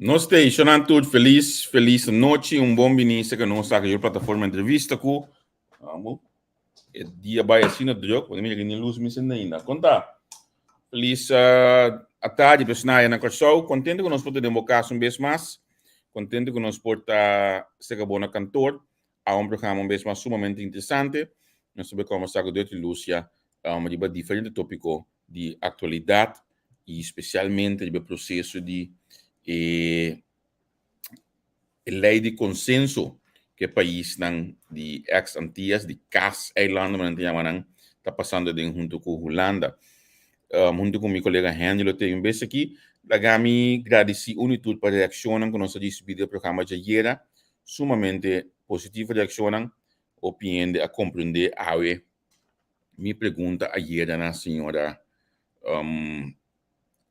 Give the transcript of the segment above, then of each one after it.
Nos ta shonan tur felis, felis nochi, un bon bini serka nos aki riba plataforma entrevista ku amo e dia bai asina druk, bo no mira ni lus mi sende ainda. Konta? Felis atardi personal na Kòrsou, kontento ku nos por ta den bo kas un bes mas, kontento ku nos por ta serka bo na kantor, a un programa un bes mas sumamente interesante. Nos ta bai kòmbersá ku Dirty Lucia riba diferente tópiko di aktualidat i spesialmente riba e proseso di e e lei di konsenso ku e paisnan di eks Antias, di Kas-eilanden nan ta yama nan, ta pasando aden huntu ku Hulanda. Huntu ku mi kolega Henry lo tin un bes aki. Laga mi gradisí unu i tur pa reakshonnan ku nos a risibí di e programa djayera. Sumamente positivo reakshonnan. Hopi hende a komprendé awe Mi pregunta ayera na señora um,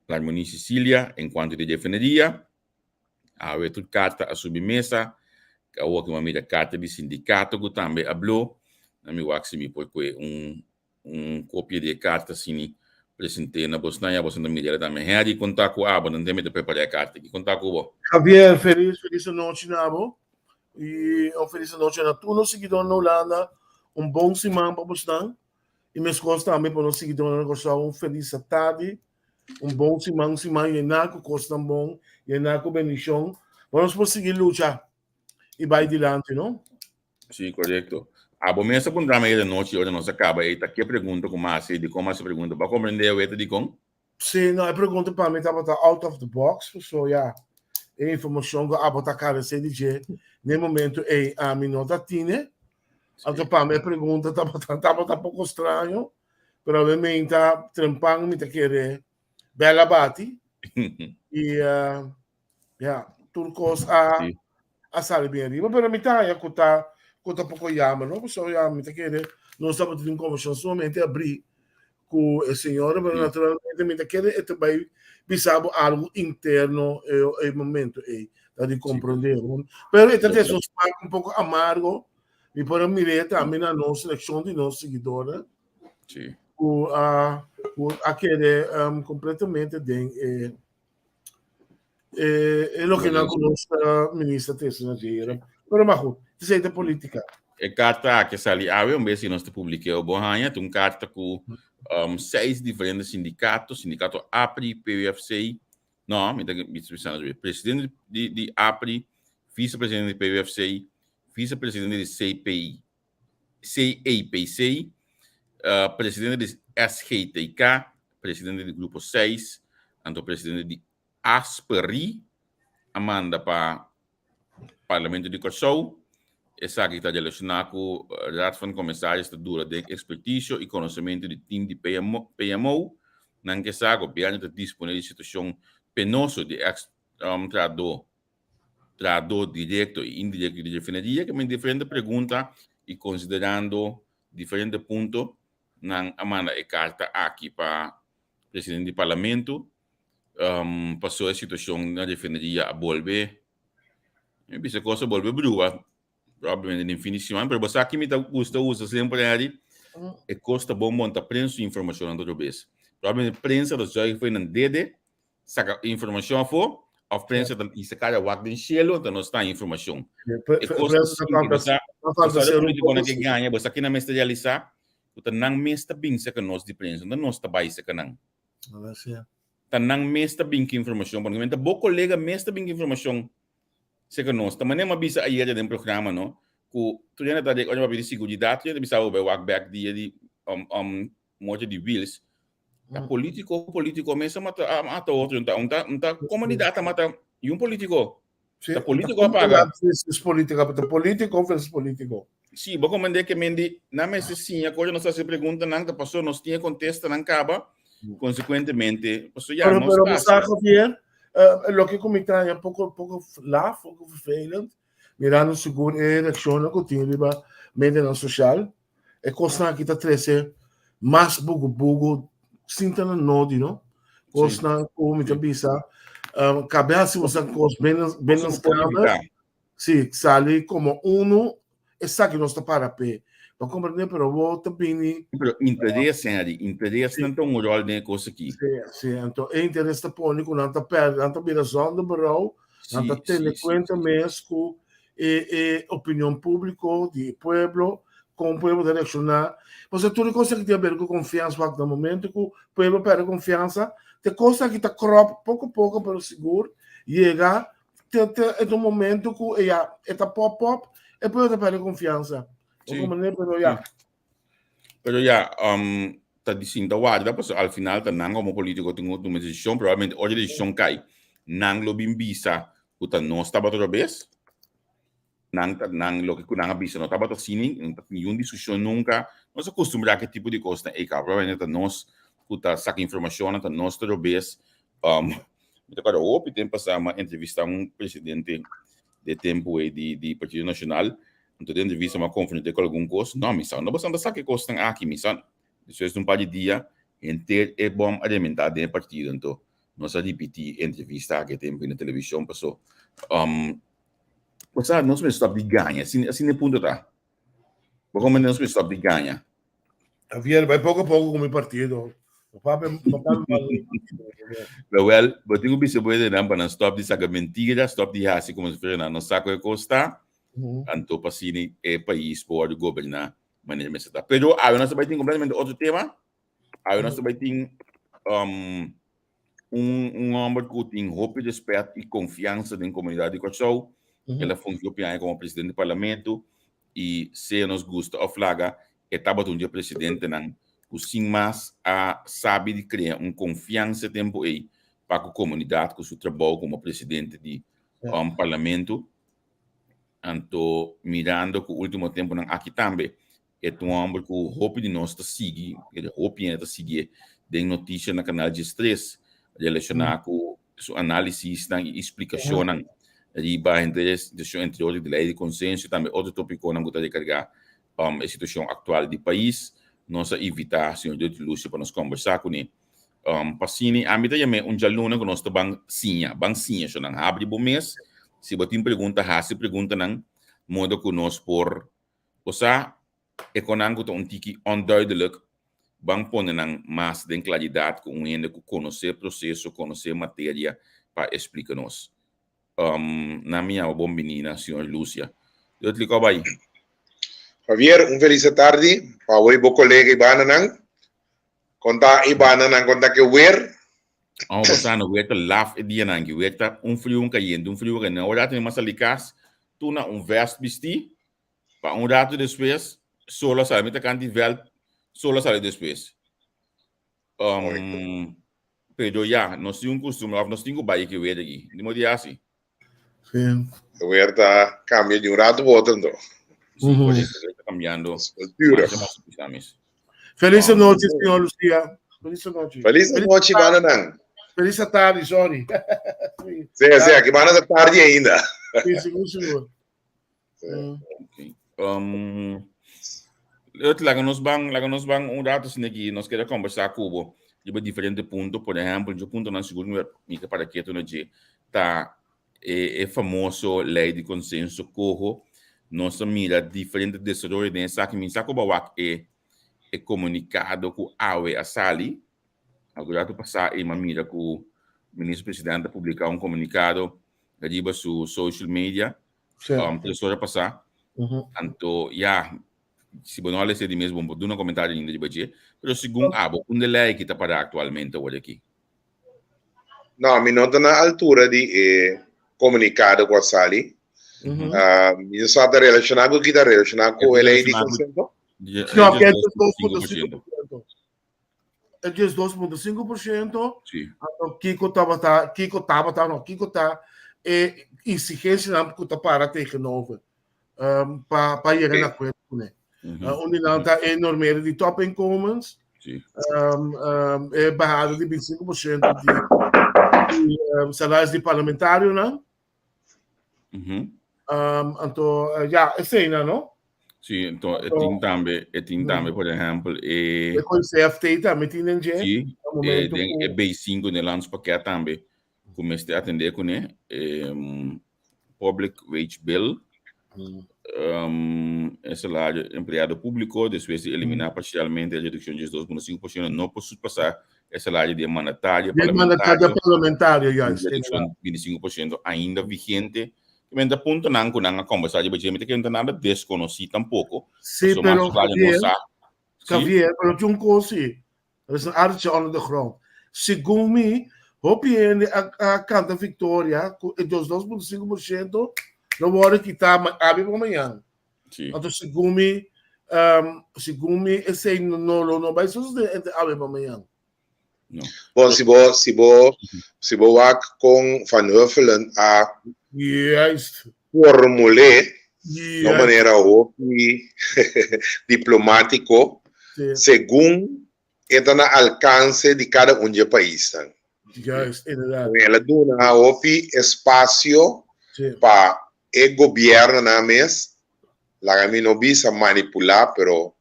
Larmonie Cecilia en cuanto di refineria. Awe tur carta a subi mesa. Awor ki mi mira carta di sindicato ku tambe a blo. Na mi wak si mi por kue un un copia di e carta sini presente na bosnan ya bosnan ta mira tambe. Henry konta ku abo nan ta mi ta prepara e carta aki. Konta ku bo. Javier, felis, felis anochi na bo. I un felis anochi na tur nos siguidónan na Hulanda. Un bon siman pa bosnan. I meskos tambe pa nos siguidónan na Kòrsou. Un felis atardi. Un bon siman, un siman yená ku kosnan bon, yená ku bendishon. Pa nos por sigui lucha i bai dilanti, no? Sí, korekto. Abo mes a puntra mi ayer anochi ora nos a kaba ei ta ke pregunta ku mi a hasi, dikon mi a hasi pregunta. Bo a komprendé aweta dikon? Sí, no, e pregunta pa mi tabata out of the box, so ya, e informacion cu abo ta carece di dje n'e momento ey ami no ta tine. Anto pa mi e pregunta tabata tabata poco straño, pero awe meinta trempan mi ta kere bel a bati y ya, tur cos a a sali bien riba, pero mi ta haña cu ta cu ta poco jammer, no? Pasobra ya mi ta kere nos tabata tin un conversacion sumamente abri cu e señora, pero naturalmente mi ta kere e ta bay bisa bo algo interno e e momento ey, ta di comprende. Pero e ta des un smaak un poco amargo, mi por a mir'é tambe na nos reaccion di nos siguidornan, cu a cu a kere completamente den e E, e loke nan ku nos minister trese na dje Pero maar goed, het is de politica. E karta aki a sali awe, un bes si nos ta publik'é bo haña, ta un karta ku seis diferente sindikato, sindikato APRI, PUFC, no, mi ta bisa nos presidente di di APRI, vicepresidente di PUFC, vicepresidente di CPI, CAPC, presidente di SGTK, presidente di Grupo 6, anto presidente di ASPRI a manda pa Parlamento di Kòrsou. Esaki ta relashoná ku Raad van Commissaris ta dura den ekspertisio i konosementu di tim di PMO. Nan ke sa gobièrnu ta disponé di situashon penoso di eks trahadó trahadó direkto i indirekto di refineria ke men diferente pregunta i konsiderando diferente punto nan a manda e karta aki pa presidente di parlamento paso e situashon na refineria a bolbe mi bisa kos a bolbe brua probablemente den fin di siman pero bo sa ki mi ta gusta usa semper Harry e kos ta bon bon ta prensa su informashonnan ta robes probablemente prensa ta zuig for nan dede saka informashon afó òf prensa ta hisa kara wak den shelu anto nos ta informashon. E kos ta sinti bo sa bo sa e politikonan ke gaña bo sa kinan mester realisá ku ta nan mes ta bin saka nos di prensa no ta nos ta bai saka nan. Ta nan mes ta bin ku informashon pasobra ta bo kolega mes ta bin ku informashon saka nos. Ta manera mi a bisa ayer den programa no ku tur hende ta ora papia di seguridat tur hende ta bisa bo bai wak bek dia di Morte di Wiels, ta politico, politico mes a mata, a mata otro, un ta, un ta, un ta comunidad a mata y un politico. Sí, Ta politico a paga. Versus politica, ta politico versus politico. Sí, bo comprende que mendi, nan mester siña cosa nos hace pregunta nan, ta paso nos tiene contesta nan caba, consecuentemente, paso ya Pero, nos pero, ta sa, Javier, loke ku mi traña poco, poco laf, poco vervelend, mirando segun e reaccionnan ku tin riba medionan social, E kosnan aki ta trese mas bugu bugu sin ta na nodi, no? Kosnan ku mi ta bisa, um, kabe hasi bosa kos binnen binnen kamer. Sí, sali komo unu, esaki nos ta para p'e. Bo komprendé? Pero bo ta bini. Pero interes, Henry, interes nan ta un ròl den e kos aki. Sí, sí, anto e interes ta pone ku nan ta pèrdè, nan ta bira zonder berouw. Nan ta tene kuenta mes ku e e opinion públiko di e pueblo, kon pueblo ta reakshoná. Pasobra tur e kos aki tin aber ku konfiansa, wak na momento ku pueblo pèrdè konfiansa, te kos aki ta kròp poko poko pero sigur yega te te e un momento ku e ya e ta pòp pòp e pueblo ta pèrdè konfiansa. Oko manera pero ya. Pero ya, um, ta di sinta warda, pasobra al final ta nan como politico tin ku tuma desishon, probablemente ora e desishon kai, nan lo bin bisa ku ta nos tabata robes, nan ta nan loke ku nan a bisa no tabata asina, no ta tin niun diskushon nunka, nos a kustumbrá ku e tipo di kosnan ei kaba, probablemente ta nos ku ta saka informashonnan, ta nos ta robes, um, mi ta kòrda hopi tempu pasá mi a entrevistá un presidente de tempu ei di di Partido Nashonal, Anto den entrevista mi a konfronté ku algun kos, no, mi sa no bastante sa ke kosnan aki, mi sa. Despues di un par di dia, henter e bòm a rementá den e partido, anto nos a ripití e entrevista aki e tempu na televishon paso bo sa nos mester stòp di gaña, asina asina e punto ta. Bo komo nos mester stòp di gaña. Javier, bai poko poko ku mi partido. No papia, no papia mal di mi partido. Pero wel, bo tin ku bisa bo hendenan pa nan stòp di saka mentira, stòp di hasi komo si fuera nan no sa ku e kos ta. Anto pa asina e pais por wòrdu goberná manera mester ta. Pero awe nos ta bai tin kompletamente otro tema. Awe nos ta bai tin um, un, un hòmber ku tin hopi respèt i konfiansa den komunidat di Kòrsou. El a fungi hopi aña komo presidente di parlamento i sea nos gusta òf laga, e tabata un di e presidentenan ku sin mas a sabi di krea un konfiansa e tempu ei pa ku komunidat ku su trabou komo presidente di um, parlamento. Anto mirando ku último tempunan aki tambe e ta un hòmber ku hopi di nos ta sigui, hopi hende ta siguié den notisia na Kanal 13 relashoná ku su análisisnan i splikashonnan riba henter e situashon entre otro di lei di konsenso i tambe otro tópikonan ku ta rekargá e situashon aktual di pais. Nos a invitá señor Dirk Lucio pa nos kòmbersá kuné. Pa asina ami ta yam'é un djaluna ku nos ta ban siña, ban siña shownan. Habri bo mes, si bo tin pregunta hasi preguntanan modo ku nos por, osea e konan ku ta un tiki onduidelijk ban pone nan mas den klaridat ku un hende ku konosé proseso, konosé materia pa e splika nos. Nan mi yama bon bini na señor Lucia. Dios tlikò bai. Javier, un felis atardi pa bo i bo kolega i bananan. Konta i bananan konta ke wer. Oh, bo sa no, wer ta laf e dianan aki. Wer ta un friu un kayente, un friu un kayente. Ora mi a sali kas, tur na un vest bisti, pa un ratu despues, sol a sali. Mi ta kanta di vèlt, sol a sali despues. Um, pero ya, nos tin un kustumber, òf nos tin ku bai ki wer aki. Di modo di hasi. Sí. E weer ta cambia di un rato pa otro anto. Sí, correcto. E weer ta cambiando. Cultura. Masha, masha mis. Feliz noche, señor Lucia. Feliz noche. Feliz noche, bananan. Feliz tarde, sorry. Sí, sí, aki bana ta tarde ainda. Sí, sigur, sigur. Okay. Leut, laga nos ban, laga nos ban un rato sin aquí, nos queda conversar cubo riba diferente punto, por ejemplo, yo punto nan sigur mi mi ke para quieto na dje, ta e, e famoso ley di consenso coho, nos a mira diferente desaroyo den esaki, mi sa ku bo a wak e e comunicado ku awe a sali, algun rato pasá e mi a mira ku minister presidente a publica un comunicado riba su social media, 3 ora pasá. Anto, ya, si bo no a lesa di mes, bo por duna komentario ainda riba dje. Pero segun abo, unda lei ki ta pará aktualmente awor aki? No, mi no ta na altura di e komunikado ku a sali. Mi no sa ta relashoná ku kita relashoná ku e lei di konsenso. No, ke 2.5%. E 12.5%. Anto kiko tabata, kiko tabata, no, kiko ta e exigencianan ku ta para tegenover pa pa yega na akuerdo kuné. Un di nan ta e normering di topinkomens, e bahada di 25% di di salaris di parlamentarionan. Anto, ja, eseinan, no? Sí, anto e tin tambe, e tin tambe, por ehèmpel, e E kon CFT tambe tin den dje. Sí, e den e B5 Nederlands pakket tambe ku mester atendé kuné, e Public Wage Bill, e salario empleado públiko despues di eliminá parsialmente e redukshon di 2,5% no por surpasá E salario di e mandatario Di mandatario parlamentario, juist. Redukshon 25% ainda vigente. Men ta puntonan ku nan a kombersá riba dje, mi ta kere no ta nada deskonosí tampoko. Sí, Pasobra pero mas vale no Javier, sa. Sí? Javier, pero tin un kos sí. Er is een aartje onder de grond. Segun mi, hopi hende a, a kanta viktoria ku e 2,5% lo wòrdu kitá ma abi pa mañan. Sí. Anto segun mi, um, segun mi esei no, no lo no bai sosodé entre awe pa mañan. No. Bon, si bo, si bo, si bo wak kon Van Huffelen a Juist. formulé na un Juist. manera hopi diplomátiko, Sí. segun e ta na alkanse di kada un dje paisnan. Juist, inderdaad. El a duna hopi espasio Sí. pa e gobiernonan mes, laga mi no bisa manipulá, pero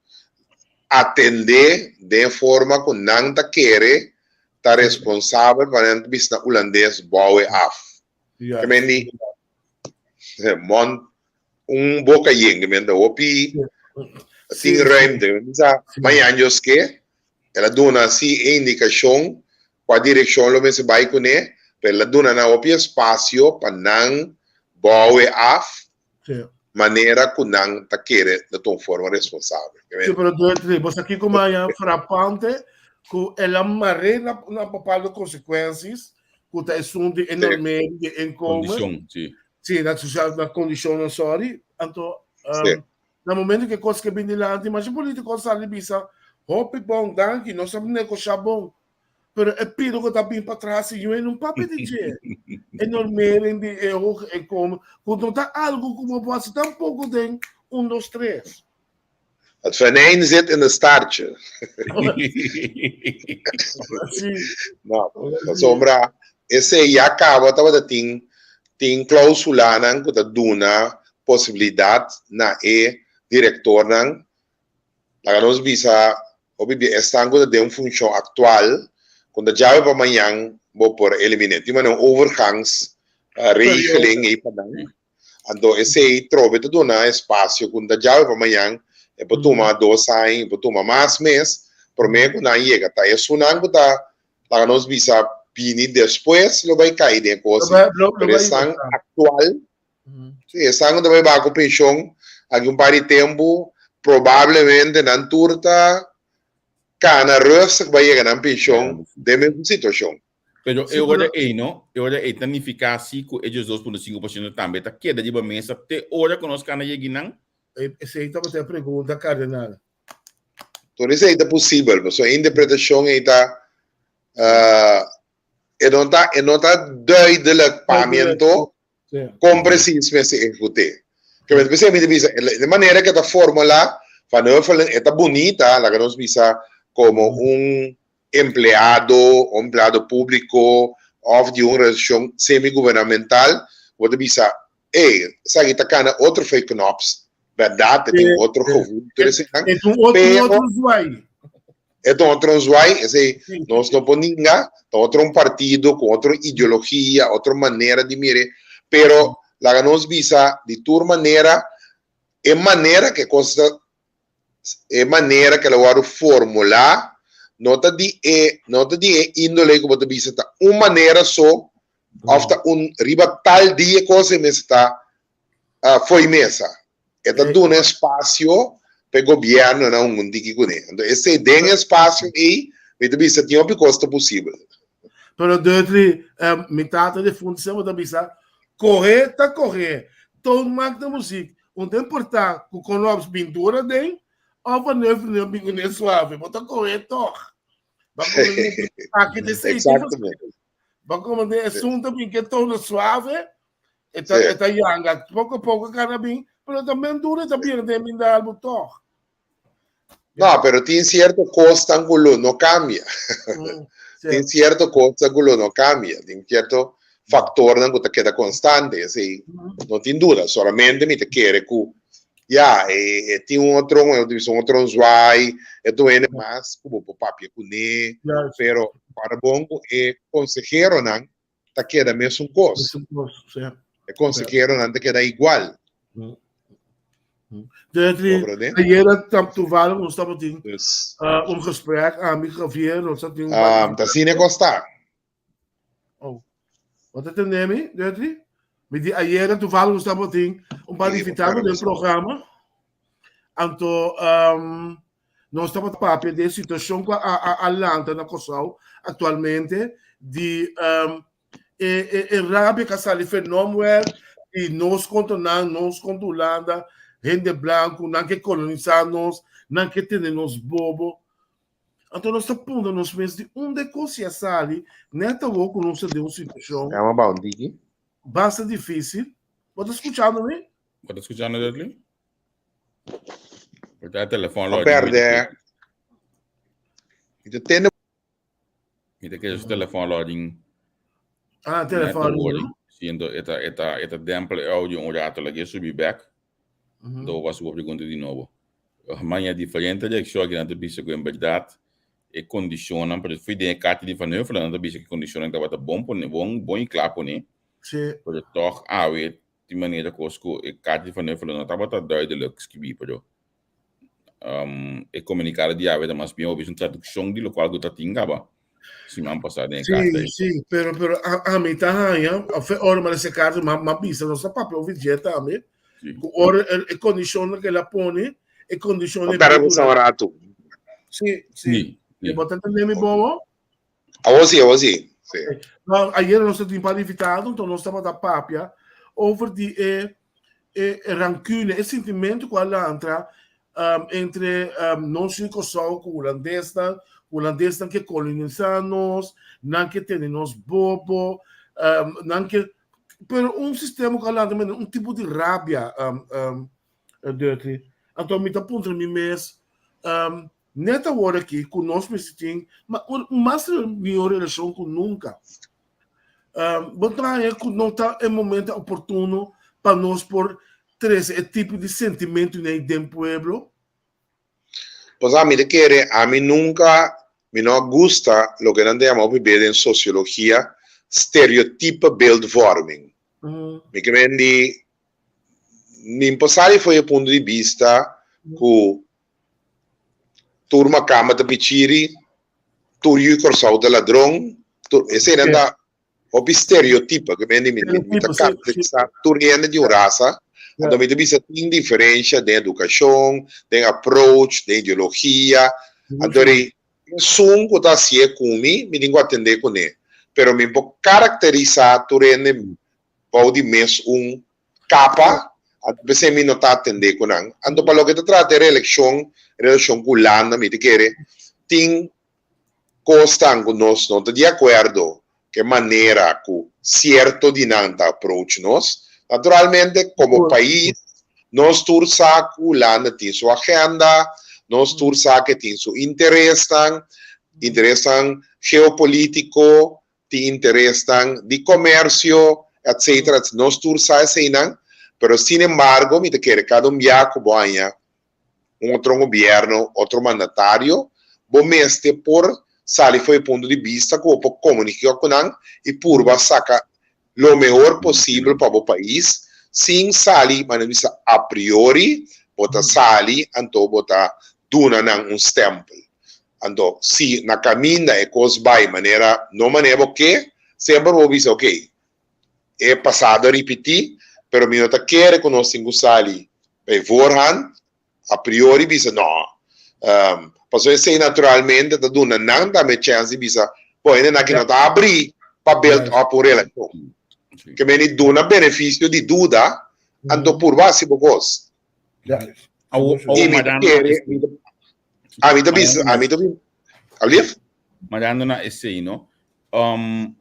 atendé den e forma ku nan ta kere ta responsabel pa nan ta bisa na hulandes bouw e af. Ke men di mond un boka yen, ke men ta hopi tin ruimte. Ke men bisa mañan Dios ke, el a duna si e indikashon kua direkshon lo mester bai kuné, pero el a duna nan hopi espasio pa nan bou e af manera ku nan ta kere lo ta un forma responsabel. Sí, pero Dutri, bo sa kiko maya frapante ku el a mar'é na na bepaalde konsekuensies ku ta esun di e normering di inkomen. Kondishon, sí. Sí, na sosial, na kondishonnan, sorry. Anto, Na momento ku e kos ke bin dilanti, masha politiko a sali bisa, Hopi bon, danki, nos a negoshá bon. Pero e pido ku ta bin patras si yu no papia di dje. E normering di e hoge inkomen, ku no ta algu ku bo por hasi tampoko den un, dos, tres. Het venijn zit in de staartje. Sí. No, pasobra esei ya kaba tabata tin tin klausulanan ku ta duna posibilidat na e direktornan, laga nos bisa hopi bia esnan ku ta den funshon aktual, ku ta djawe pa mañan bo por eliminé. Tin manera un overgangs regeling ei pa nan. Anto esei trobe ta duna espasio ku ta djawe pa mañan e por tuma dos aña, e por tuma mas mes promé ku nan yega. Ta esunnan ku ta Laga nos bisa bini despues lo bai kai den e kos ei. Pero esnan aktual, si esnan ku ta bai baha ku penshon aki un par di tempu, probablemente nan tur ta kana rustig bai yega nan penshon den mesun situashon. Pero e ora ei no, e ora ei ta nifiká si ku e 2.5% tambe ta keda riba mesa te ora ku nos kana yegi nan? Esei tabata e pregunta, Cardenal. Tur esei ta posibel, pasobra e interpretashon ei ta e no ta e no ta duidelijk pa mi anto kon presis mester ehekut'é. Ke men p'esei mi ta bisa e manera ke ta formulá Van Huffelen e ta bunita laga nos bisa komo un empleado o empleado públiko òf di un organisashon semi-gubernamental bo ta bisa Ey, esaki ta kana otro fey knops, berdad, e tin otro gevoel, tur eseinan. E ta un otro, Pero otro zwaai. e ta otro un zwaai, esei nos no por ninga, ta otro un partido ku otro ideologia, otro manera di mire, pero laga nos bisa di tur manera, e manera ku e kos ta, e manera ku el a wòrdu formulá, no ta di e, no ta di e índole ku bo ta bisa ta un manera so Of ta un riba tal dia kos e mester ta fo'i mesa. E ta duna espasio pa e gobièrnunan un un tiki kuné. Anto esei den e espasio ei mi ta bisa tin hopi kos ta posibel. Pero Dutri, mi tata defuntu semper ta bisa, Kohe ta kohe, toon maak de muziek. Un ta importá ku konops bin dura den of wanneer vriendin bin kuné suave, bo ta kohe tòg. Aki ta esei. Exactamente. Ba como de asunto bin que tono suave, eta Sí. eta yanga, poco a poco kana bin, pero también duro eta pierde min da algo toch. No, pero tin cierto cosnan cu lo no cambia. Sí. Tin cierto cosnan cu lo no cambia. Tin cierto factornan cu ta keda constante. Esey no tin duda. Solamente mi ta kere cu Ya, e, e tin un otro, un otro, un otro zwaai, e tu hende mas ku bo por papia kuné, Juist. pero para bon ku e konseheronan ta keda mesun kos. Mesun kos, sí. E konseheronan ta keda igual. Dentri, ayera toevallig nos tabatin dus, un gesprek, ami Javier, nos tabatin un Ta asina kos ta. Oh. Bo ta tende mi, Dentri? Mi di ayera toevallig nos tabatin un par di invitado den programa. Anto nos tabata papia di e situashon ku a a lanta na Kòrsou aktualmente di e rabia ku a sali fenomwel di nos kontra nan, nos kontra Hulanda, hende blanku, nan ke kolonisá nos, nan ke tene nos bobo. Anto nos ta puntra nos mes di unda e kos a sali nèt awor ku nos ta den un situashon Llama ba un tiki. basta difísil. Bo ta skuchando mi? Bo ta skuchando, Dudley? Bo ta telefòn lo. Perde. Mi ta tende. Mi ta kere su telefòn lo din. Ah, telefòn. Siento eta eta eta dempel e audio un rato lagi subi back. Do was bo pregunta di nobo. Maña diferente reacción aki nan ta bisa ku en berdad e kondishonnan, pero fui den e karta di Van Huffelen nan ta bisa ku e kondishonnan tabata bon pone, bon bon i kla pone. Pero tòg awe Tin manera kos ku e karta di Van Huffelen no tabata duidelijk skibí, pero e komunikado di awe ta mas bien hopi un tradukshon di lokual ku ta tin kaba siman pasá den e karta ei. Sí, sí, pero pero ami ta haña, òf e ora m'a lesa e karta m'a bisa nos ta papia over dje tambe, ku ora e kondishonnan ku el a pone, e kondishonnan ei por dura. Un ratu. Sí, sí. Bo ta tende mi bon? Awor sí, awor sí. Sí. Nou, ayer nos tin par invitado, entonces nos tabata papia over di e, e, e rancune, e sentimento ku a lantra entre nos i Kòrsou ku hulandesnan, hulandesnan ke kolonisá nos, nan ke tene nos bobo, nan ke, pero un sistema ku a lanta un tipo di rabia, Dirty. Anto mi ta puntra mi mes, Net awor aki ku nos mester tin un mas mihó relashon ku nunka. Bo ta haña ku no ta e momento oportuno pa nos por trese e tipo di sentimentunan den pueblo? Pues ami ta kere, ami nunka, mi no a gusta loke nan ta yama hopi be den sosiologia stereotipe beeldvorming. Mi ke men di, mi por sali for e punto di bista ku Tur makamba ta pichiri, tur yu Kòrsou ta ladron, tur eseinan ta hopi stereotipo ke mende mi mi ta karakterisá tur hende di un rasa, anto mi ta bisa tin diferensha den edukashon, den approach, den ideologia, anto ri esun ku ta hasié ku mi, mi tin ku atendé kuné, pero mi por karakterisá tur hende bou di mes un kapa, anto p'esei mi no ta atendé ku nan. Anto pa loke ta trata e reelekshon, relashon ku Hulanda, mi ta kere tin kosnan ku nos no ta di akuerdo ku e manera ku sierto di nan ta approach nos. Naturalmente komo pais nos tur sa ku Hulanda tin su agenda, nos tur sa ku e tin su interesnan, interesnan geopolitiko, tin interesnan di comercio, etcetera, nos tur sa eseinan, pero sin embargo mi ta kere cada un bia cu bo haña un otro gobierno, otro mandatario, bo mester por sali for e punto di bista cu bo por comunica cu nan y purba saca lo mehor posibel pa bo pais sin sali, manera mi bisa, a priori bo ta sali anto bo ta duna nan un stempel. Anto, si na kaminda e kos bai manera no manera bo ke, semper bo bisa, ok, e pasado a ripití, pero mi no ta kere ku nos tin ku sali bai voorhand, a priori bisa no. Pasobra esei naturalmente ta duna nan tambe chèns di bisa, bo, hendenan aki no ta abrí pa build up un relashon. Ke meni duna benefisio di duda, anto purba hasi bo kos. I mi ta kere, ami ta bisa, ami ta bisa, alblief? Marando na esei, no? Um,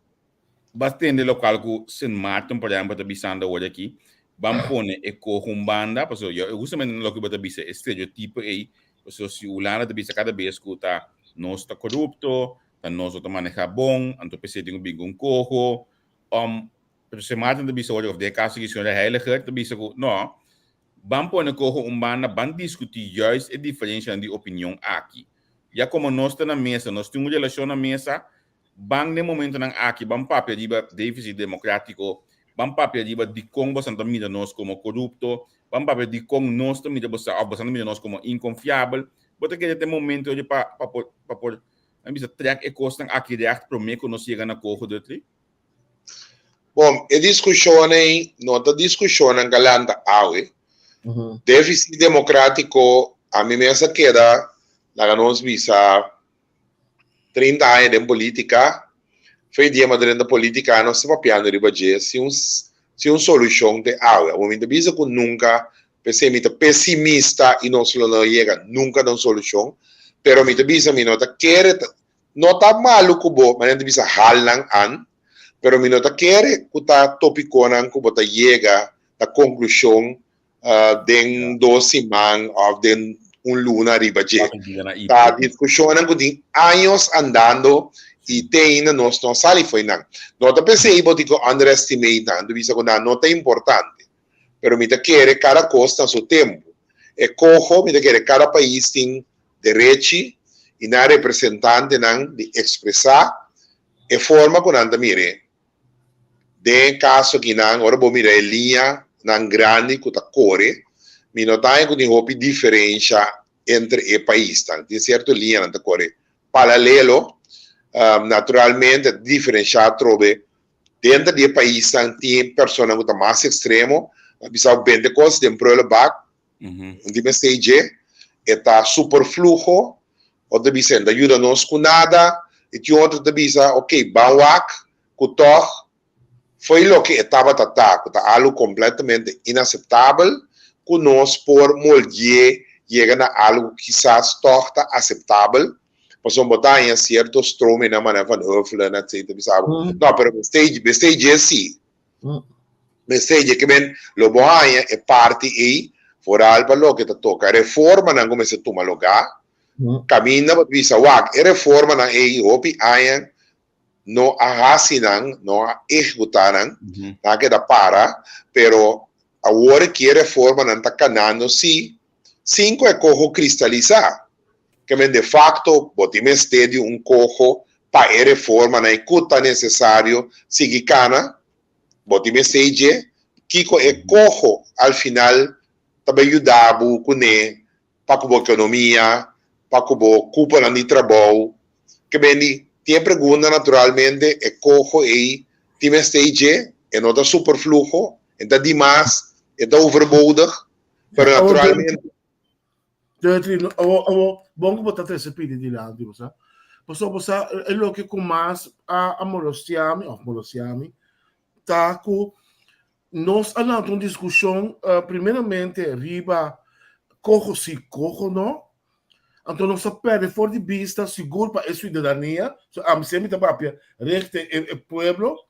bas tende lokual ku Sint Maarten, por ehempel, ta bisando awor aki, ban pone e koho un banda, pasobra yo, justamente loke bo ta bisa, e stereotipo ei, pasobra si Hulanda ta bisa kada bes ku ta nos ta korupto, ta nos no ta maneha bon, anto p'esei tin ku bin ku un koho. Um, pero Sint Maarten ta bisa awor, òf den e kaso aki señora Heiliger ta bisa ku no, Ban pone koho un banda, ban diskutí juist e diferenshanan di opinion aki. Ya komo nos ta na mesa, nos tin un relashon na mesa, ban den momentonan aki ban papia riba defisit demokratiko, Ban papia riba dikon boso ta mira nos komo korupto, ban papia dikon nos ta mira boso òf boso ta mira nos komo inkonfiabel. Bo ta kere ta e momento oye pa pa por pa por nan bisa trèk e kosnan aki règt promé ku nos yega na koho Dutly? Bon, e diskushon ei no ta diskushonnan ku a lanta awe. Défisit demokrátiko ami mes a keda laga nos bisa 30 aña den polítika. Fe dia mi a drenta polítika nos ta papiando riba dje sin un sin un solushon te awe. Awor mi ta bisa ku nunka, p'esei mi ta pesimista i nos lo no yega nunka na un solushon, pero mi ta bisa mi no ta kere No ta malu ku bo, manera ta bisa hal nan an, pero mi no ta kere ku ta topikonan ku bo ta yega na konklushon den dos siman òf den un luna riba dje. Ta diskushonnan ku tin años andando i te ainda nos no sali fo'i nan. No ta p'esei bo tin ku underestimate nan, ta bisa ku nan no ta importante, pero mi ta kere kada kos na su tempu. E koho mi ta kere kada pais tin derechi i nan representantenan di ekspresá e forma ku nan ta mir'é. Den e kaso akinan, ora bo mira e liñanan grandi ku ta kore, mi no ta haña ku tin hopi diferensha entre e paisnan. Tin sierto liñanan ta kore paralelo. Naturalmente ta diferenshá atrobe denter di e paisnan tin personanan ku ta mas ekstremo, a bisa bende kos den prullenbak. Un di mester dje, e ta superfluho, otro ta bisa e no ta yuda nos ku nada, i tin otro ta bisa ok ban wak ku tòg fo'i loke e tabata ta, ku ta algu kompletamente inaseptabel, ku nos por moldié yega na algu ku kisas tòg ta aseptabel, pasobra bo ta haña sierto stromennan manera Van Huffelen etcetera bisa bo, no pero mester mester dje si. Mester dje ke men lo bo haña e parti ei foral pa loke ta toka reformanan ku mester tuma lugá. Kaminda bo ta bisa wak e reformanan ei hopi aña no a hasi nan, no a ehekutá nan, nan a keda para, pero awor ki e reformanan ta kanando si sin ku e koho kristalisá. Ke men de fakto bo tin mester di un koho pa e reformanan ei ku ta nesesario sigui kana, bo tin mester ei dje kiko e koho al final ta bai yuda bo kuné pa ku bo ekonomia, pa ku bo kuponan di trabou. Ke men di tin e pregunta naturalmente e koho ei tin mester ei dje, e no ta superfluho, e ta dimas, e ta overbodig, pero naturalmente. Dutry, awo, awo, bon ku bo ta trese pidi dilanti, bo sa. Pasobra bo sa, e loke ku mas a, a molestia mi, òf molestia mi, ta ku nos a lanta un diskushon, primeramente riba koho si, koho no. Anto nos a pèrdè for di bista, sigur pa e siudadania, so ami semper ta papia richting e, e pueblo,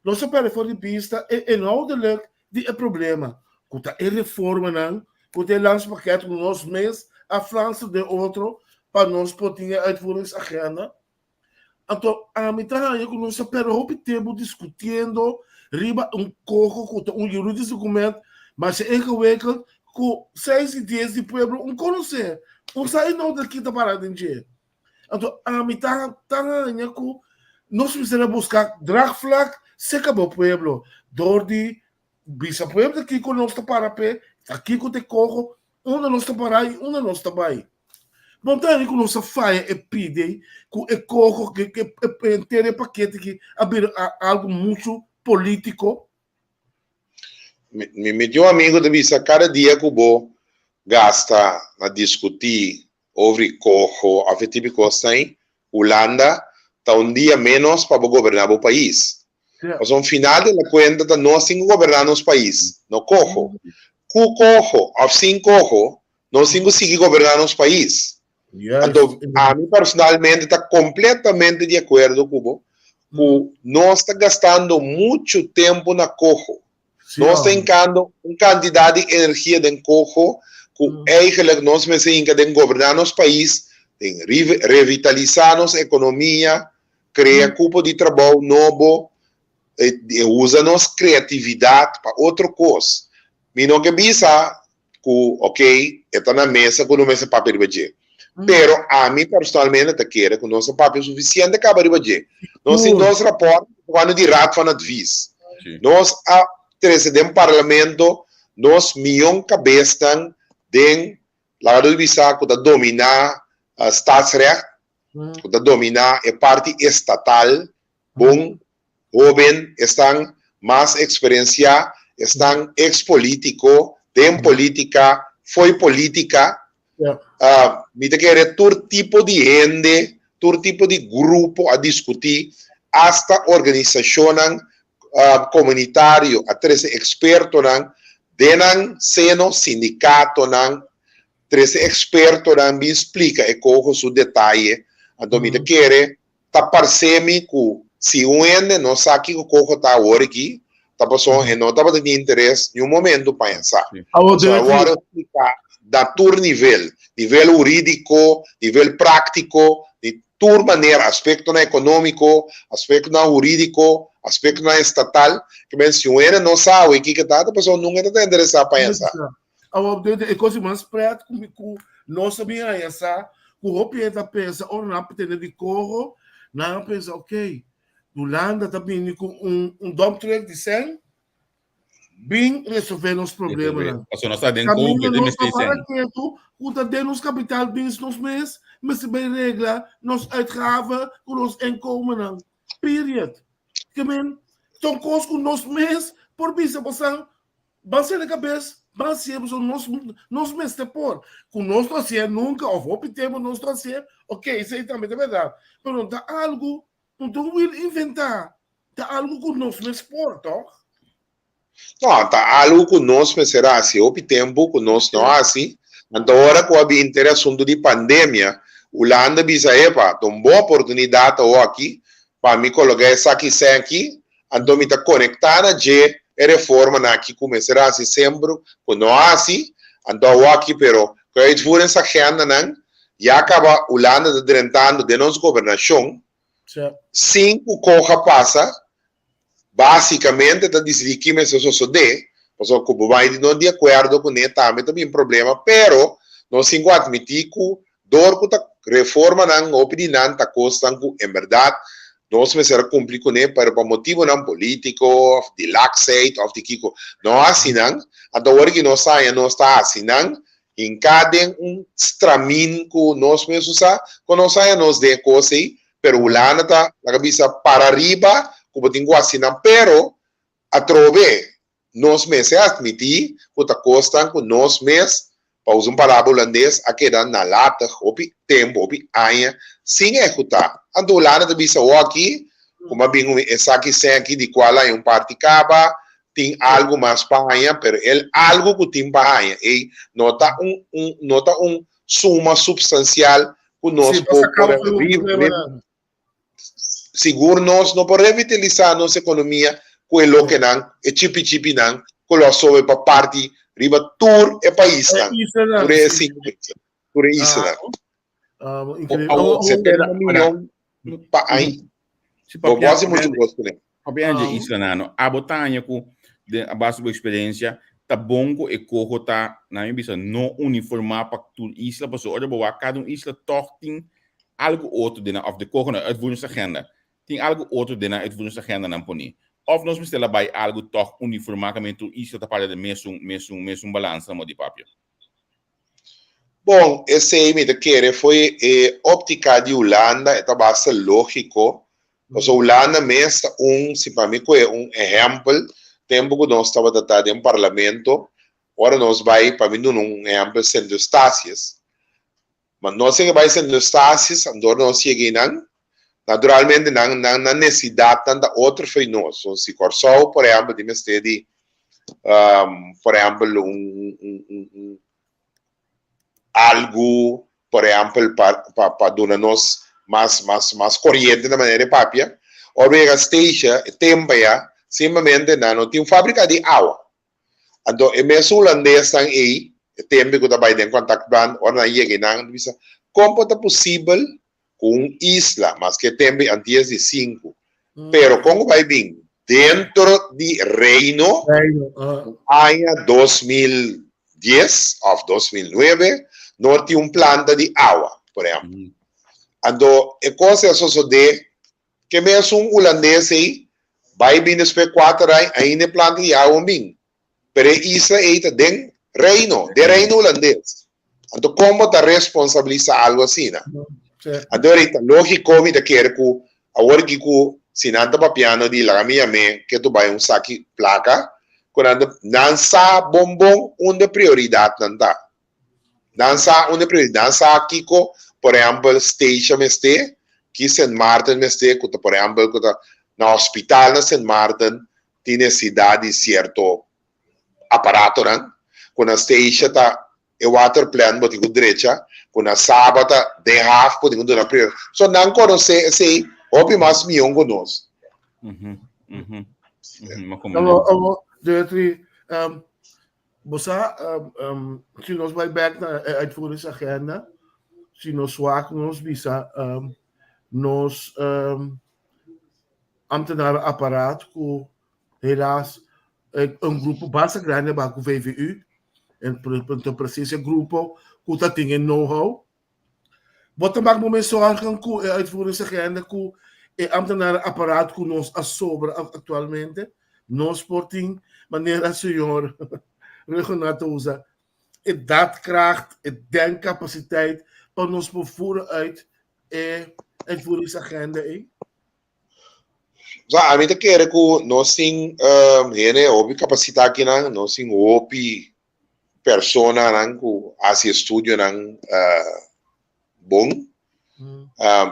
nos a pèrdè for di bista e inhoudelijk di e problema, ku ta e reformanan, ku ta e landspakket ku nos mes a flansa den otro pa nos por tin e uitvoeringsagenda. Anto ami ta haña ku nos a pèrdè hopi tempu diskutiendo riba un koho ku ta un juridisch dokument masha ingewikkeld ku seis di dies di pueblo un konosé, un sa inhoudelijk ki ta para den dje. Anto ami ta ta haña ku nos mester a buska draagvlak serka bo pueblo dor di bisa pueblo kiko nos ta para p'e, ta kiko ta e koho, unda nos ta para i unda nos ta bai. Bo ta haña ku nos a faya e pidi ku e koho ku e henter e pakete aki a bira algu muchu polítiko. Mi mi tin un amigu ta bisa kada dia ku bo gasta na diskutí over e koho òf e tipo di kosnan ei, Hulanda ta un dia ménos pa bo goberná bo pais. Pasobra final de la kuenta ta nos tin ku goberná nos pais, no koho. Ku koho òf sin koho, nos tin ku sigui goberná nos pais. Anto ami personalmente ta kompletamente di akuerdo ku bo ku nos ta gastando muchu tempu na koho. Nos ta hinkando un kantidat di energia den koho ku eigenlijk nos mester hinka den goberná nos pais, den revitalisá nos ekonomia, krea kupo di trabou nobo, usa nos kreatividat pa otro kos. Mi no ke bisa ku ok e ta na mesa ku no mester papia riba dje. Pero ami personalmente ta kere ku nos a papia sufisiente kaba riba dje. Nos tin dos rapòrt tokando di Raad van Advies. Nos a trese den parlamento nos mion kabesnan den laga nos bisa ku ta dominá staatsrecht, ku ta dominá e parti estatal, bon hoben, esnan mas eksperensiá, esnan eks polítiko, den polítika, fo'i polítika. Mi ta kere tur tipo di hende, tur tipo di grupo a diskutí, asta organisashonnan komunitario a trese ekspertonan den nan seno, sindikatonan trese ekspertonan bin splika e koho su detaye. Anto mi ta kere Ta parse mi ku si un hende no sa kiko koho ta awor aki, ta pasobra e no tabata tin interes niun momento pa e sa. Pasobra a wòrdu spliká na tur nivel, nivel hurídiko, nivel práktiko, di tur manera, aspektonan ekonómiko, aspektonan hurídiko, aspektonan estatal. Ke men si un hende no sa awor kiko ta, ta pasobra nunka e ta ta interesá pa e sa. Awor, e kos di mas pret ku nos a bin haña sa ku hopi hende ta pensa ora nan a tende di koro, nan a pensa ok, Hulanda ta bini ku un un dump truck di sèn bin resolve nos problemanan. Pasobra nos ta den Kaminda COVID, den nos ta para ketu ku ta den nos kapital bins nos mes mester bai regla nos uitgaven ku nos inkomennan. Period. Ke men, ta un kos ku nos mes por bisa bosan Ban sende kabes, ban hasié pasobra nos nos mester por. Ku nos no hasié nunka òf hopi tempu nos no hasié, ok, esei tambe ta bèrdat. Pero no ta algu ku ta wil inventá, ta algu ku nos mes por, tòg? No, ta algu ku nos mester hasi hopi tempu ku nos no hasi. Anto ora ku a bin ter e asuntu di pandemia, Hulanda bisa, Epa, ta un bon oportunidat awor aki pa mi koloká esaki sèki Anto mi ta konektá na dje e reformanan aki ku mester hasi semper ku no hasi, anto awaki pero ku e uitvoeringsagendanan ya kaba Hulanda ta drentando den nos gobernashon sin ku koha pasa, basikamente ta disidí ki mester sosodé, pasobra ku bo bai di no di akuerdo kuné tambe ta bin problema, pero nos tin ku atmití ku Dor ku ta reformanan hopi di nan ta kosnan ku en bèrdat nos mester a kumpli kuné pero pa motibunan polítiko òf di laksheid òf di kiko no hasi nan. Anto awor ki nos haña nos ta hasi nan hinká den un stramin ku nos mes no sa ku nos haña nos den e kos ei pero Hulanda ta laga bisa para riba ku bo tin ku hasi nan pero atrobe Nos mester admití ku ta kosnan ku nos mes, pa usa un palabra hulandes, a keda nalatig hopi tempu, hopi aña, sin ehekutá. Anto Hulanda ta bisa awor aki, ku a bin esaki sèki di kual haña un parti kaba, tin algu mas pa haña, pero el algu ku tin pa haña ei no ta un un no ta un suma supstansial ku nos Sí, pa por saká por un problemanan. Sigur nos no por revitalisá nos ekonomia ku e lokenan, e chipi chipinan ku lo a sobe pa parti riba tur e paisnan, tur e sinku paisnan, tur e islanan. 70 miyon pa aña. Bo por hasi muchu kos kuné. Papia dje islanan no, abo ta haña ku den a base di bo eksperensia ta bon ku e koho ta, nan mi bisa, no uniformá pa tur isla, pasobra ora bo wak kada un isla tòg tin algu otro den nan, òf de koho na uitvoeringsagenda, tin algu otro den nan uitvoeringsagenda nan pone. Òf nos mester la bai algu tòg uniformá kaminda tur isla ta parla den mesun, mesun, mesun balansa na moda di papia. Bon, esei mi ta kere fo'i e óptica di Hulanda e ta basta lógico, pasobra Hulanda mes ta un, si pa mi kohe un ehèmpel, tempu ku nos tabata ta den parlamento, ora nos bai, pa mi duna un ehèmpel, Sint Eustatius, ma nos yega bai Sint Eustatius, anto ora nos yega einan, naturalmente nan nan nan nesidatnan ta otro fo'i nos, so si Kòrsou por ehèmpel tin mester di por ehèmpel un un un un algu por ehèmpel pa pa pa duna nos mas mas mas koriente na manera di papia, ora bo yega Statia e tempu aya simplemente nan no tin fabrika di awa. Anto e mes hulandesnan ei e tempu ku ta bai den kontaktplan ora nan yega einan ta bisa kon por ta posibel ku un isla maske e tempu antes di sinku pero kon ku bai bin dentro di Reino aña 2010 of 2009 no tin un planta di awa por ehempel. Anto e kos a sosode ke mesun hulandes ei Bai bin despues kuater aña, ainda e planta di awa no bin. Pero e isla ei ta den Reino, den Reino Hulandes. Anto kon bo ta responsabilisa algu asina? Anto ora ta lógiko mi ta kere ku awor aki ku si nan ta papiando di laga mi yam'é ke tu bai un saki plaka, ku nan ta nan sa bon bon unda prioridatnan ta. Nan sa unda prioridat, nan sa kiko por ehèmpel Statia mester, ki Sint Maarten mester ku ta por ehèmpel ku ta na hospital na Sint Maarten tin nesesidat di sierto aparatonan, ku na Statia ta e water plant bo tin ku drecha, ku na Saba ta den haf bo tin ku duna prioridat. So nan konosé esei hopi mas mihó ku nos. Dirty, Bo sa, si nos bai bek na e uitvoeringsagenda, si nos wak nos bisa nos ambtenarenapparaat ku helaas un grupo basta grandi a baha ku VVU, en precies e grupo ku ta tin e know-how. Bo ta mak bo mes zorgen ku e uitvoeringsagenda ku e ambtenarenapparaat ku nos a sobra aktualmente? Nos por tin, manera señor Ruggenaath ta usa, e daadkracht, e denkcapaciteit pa nos por voeren uit e uitvoeringsagenda ei? Sa, ami ta kere ku nos tin hende hopi kapasitá akinan, nos tin hopi personanan ku hasi estudionan bon.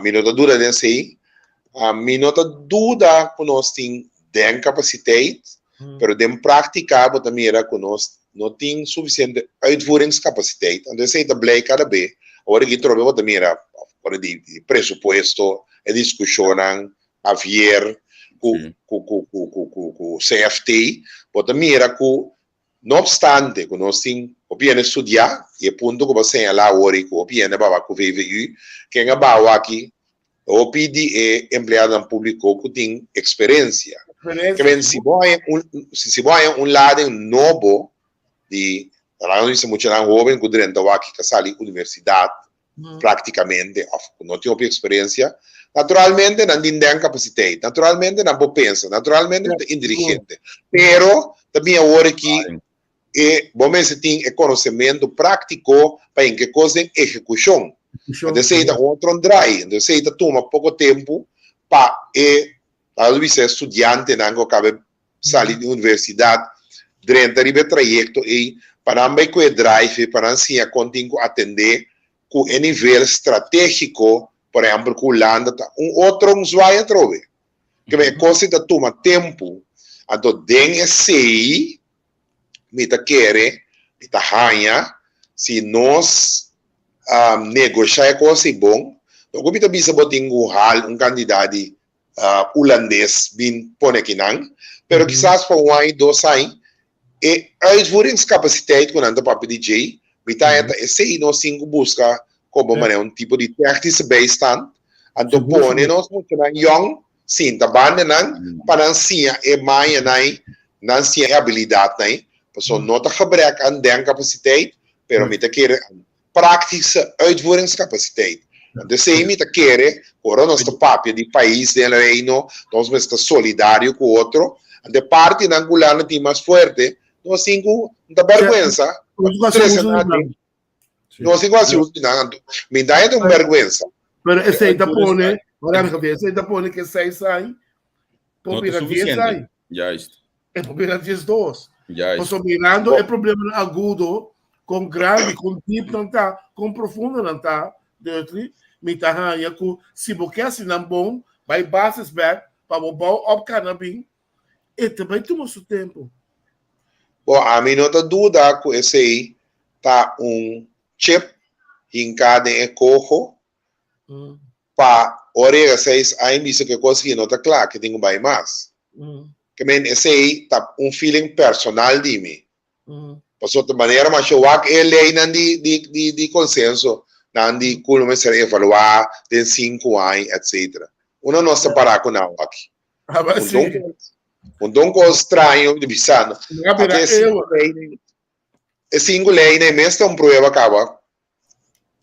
Mi no ta duda den esei. Mi no ta duda ku nos tin den kapasiteit, pero den práktika bo ta mira ku nos no tin sufisiente uitvoeringskapasiteit. Anto esei ta blei kada be. Awor aki trobe bo ta mira ora di presupuesto, e diskushonnan, Javier ku ku CFT, bo ta mira ku No obstante ku nos tin hopi hende studiá, i e punto ku bo a señalá awor i ku hopi hende a baba ku VVU, ken a bawa aki, hopi di e empleadonan públiko ku tin eksperensia. Ke men si bo haña un si bo haña un lading nobo di, laga nos bisa muchanan hóben ku drenta wak ki a sali universidat, práktikamente òf ku no tin hopi eksperensia, naturalmente nan tin den kapasiteit, naturalmente nan por pensa, naturalmente nan ta inteligente, pero ta bin awor aki e bo mester tin e konosementu práktiko pa hinka e kos den ehekushon. Entonces esei ta un otro draai, entonces esei ta tuma poko tempu pa e, laga nos bisa e studiantenan ku a kaba sali di universidat drenta riba e trayekto ei pa nan bai ku e drive ei pa nan siña kon tin ku atendé ku e nivel stratégiko, por ehèmpel ku Hulanda ta un otro un zwaai atrobe. Ke men e kos ei ta tuma tempu. Anto den esei mi ta kere, mi ta haña si nos negoshá e kos ei bon, no ku mi ta bisa bo tin ku hal un kantidat di Hulandes bin pone akinan, pero kisas pa un aña, dos aña, e uitvoeringscapaciteit ku nan ta papia di djei, mi ta haña ta esei nos tin ku buska komo manera un tipo di technische bijstand, anto pone nos muchanan yòn sinta banda nan pa nan siña e mañanan ei, nan siña e abilidatnan ei, pasobra no ta gebrek aan denkcapaciteit, pero mi ta kere praktische uitvoeringscapaciteit. Anto esei mi ta kere ku ora nos ta papia di pais den Reino, nos mester ta solidario ku otro. Anto e partinan ku Hulanda tin mas fuerte, nos tin ku no ta bèrgwensa pa trese nan aden. Nos tin ku hasi uso di nan. Anto mi ta haña ta un bèrgwensa. Pero esei ta pone, esei ta pone ke seis aña por bira dies aña. Juist. E por bira 12. Juist. Pasobra mirando e problemanan agudo, kon grandi, kon diep nan ta, kon profundo nan ta, Dirty, mi ta haña ku si bo ke hasi nan bon, bai basis bèk pa bo bou òp kana bin, e ta bai tuma su tempu. Bo, ami no ta duda ku esei ta un chip hinká den e koho pa ora yega seis aña bisa ku e kos aki no ta kla, ke tin ku bai mas. Ke men esei ta un feeling personal di mi. Pasobra ta manera masha wak e leynan di di di di konsenso nan di ku lo mester evaluá den sinku aña etcetera. Uno nos ta pará ku nan aki. Un don kos straño di bisa no. Ate e sinku leynan e sinku leynan mes ta un prueba kaba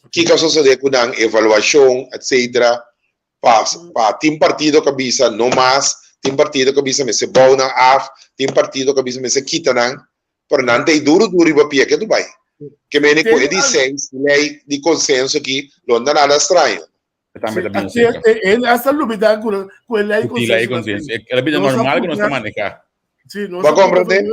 kiko a sosodé ku nan evaluashon etcetera. Pa pa tin partido ka bisa no mas. Tin partido ku a bisa mester bou nan af, tin partido ku a bisa mester kita nan, pero nan ta ei duru duru riba pia ke tu bai. Ke mene ku e di seis lei di konsenso aki lo no ta nada straño. Tambe ta bin serka. El hasta lubida ku ku e lei Ku lei konsenso. El a bira normal ku nos ta maneha. Sí, nos Bo komprende?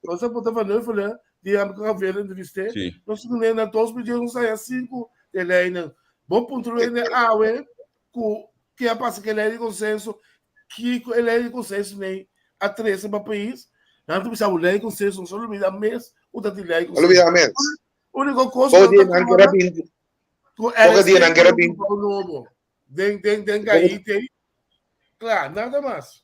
Nos a punta Van Huffelen, di am ku Javier entrevisté. Sí. Nos ku na 2010 nos haya sinku de leinan. Bo puntra hende awe ku ke a pasa ku e lei di konsenso, kiko e lei di konsenso nei a trese pa pais. Nan ta bisa lei di konsenso, nos a lubida mes ku ta tin lei di konsenso. A lubida mes. Úniko kos ku nan ta kòrda ku Poko dia nan kera bin. Nobo. Den den den Gaite. Kla, nada mas.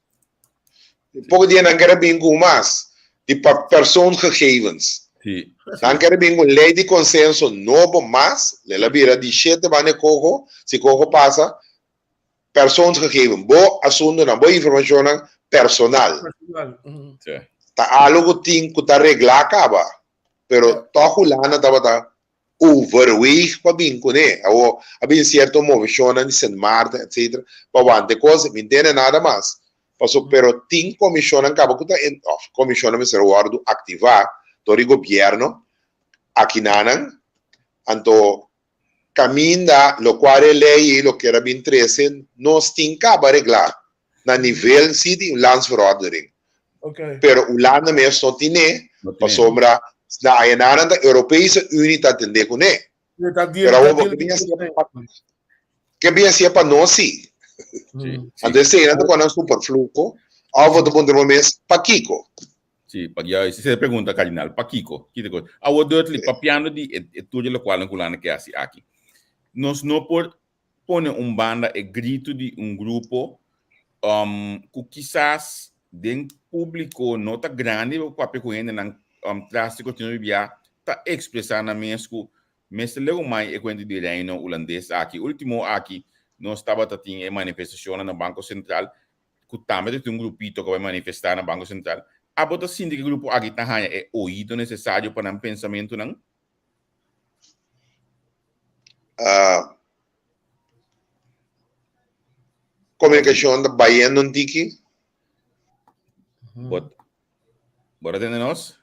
Poko dia nan kera bin ku mas di pa persoonsgegevens. Sí. Nan kera bin ku lei di konsenso nobo mas, lela bira di shete banda e koko, si koko pasa, persoonsgegeven, bo asuntunan, bo informashonnan personal. Personal. mhm. Sí. Ta algo ku tin ku ta reglá kaba, pero tòg Hulanda tabata overweeg pa bin kuné. Awor a bin sierto moveshonnan di Sint Maarten etcetera pa wanta e kos, mi ntende nada mas. Paso pero tin komishonnan kaba ku ta òf komishonnan mester wòrdu aktivá dor di gobièrnu akinanan, anto kaminda lokual e lei ei lo kier a bin trese nos tin kaba reglá na nivel si di un landsverordening. Okay. Pero Hulanda mes no tine, No tine. pasobra na ayenanan ta Europese Unie ta atende kuné. Pero ta Pero awor bo ke bin hasié pa ke bin hasié pa nos si. Sí, sí. Anto eseinan ta pone nan superfluo òf bo ta puntra bo mes pakiko. Sí, pa ya si se pregunta kardinal, pakiko? Kiko? Awor Dudley, papiando di e e tur di lokualnan ku Hulanda ke hasi aki. Nos no por pone un banda e gritu di un grupo um, ku kisas den públiko no ta grandi, pero papia ku hendenan um, tras di kortina bibia ta ekspresá nan mes ku mester leu mai e kuenta di Reino Hulandes aki. Último aki nos tabata tin e manifestashonnan na Banko Sentral ku tambe ta tin un grupito ku a bai manifestá na Banko Sentral. Abo ta sinti ku e grupo aki ta haña e oido nesesario pa nan pensamentunan? Uh, komunikashon ta bayendo un tiki. Bo, bo ta tende nos?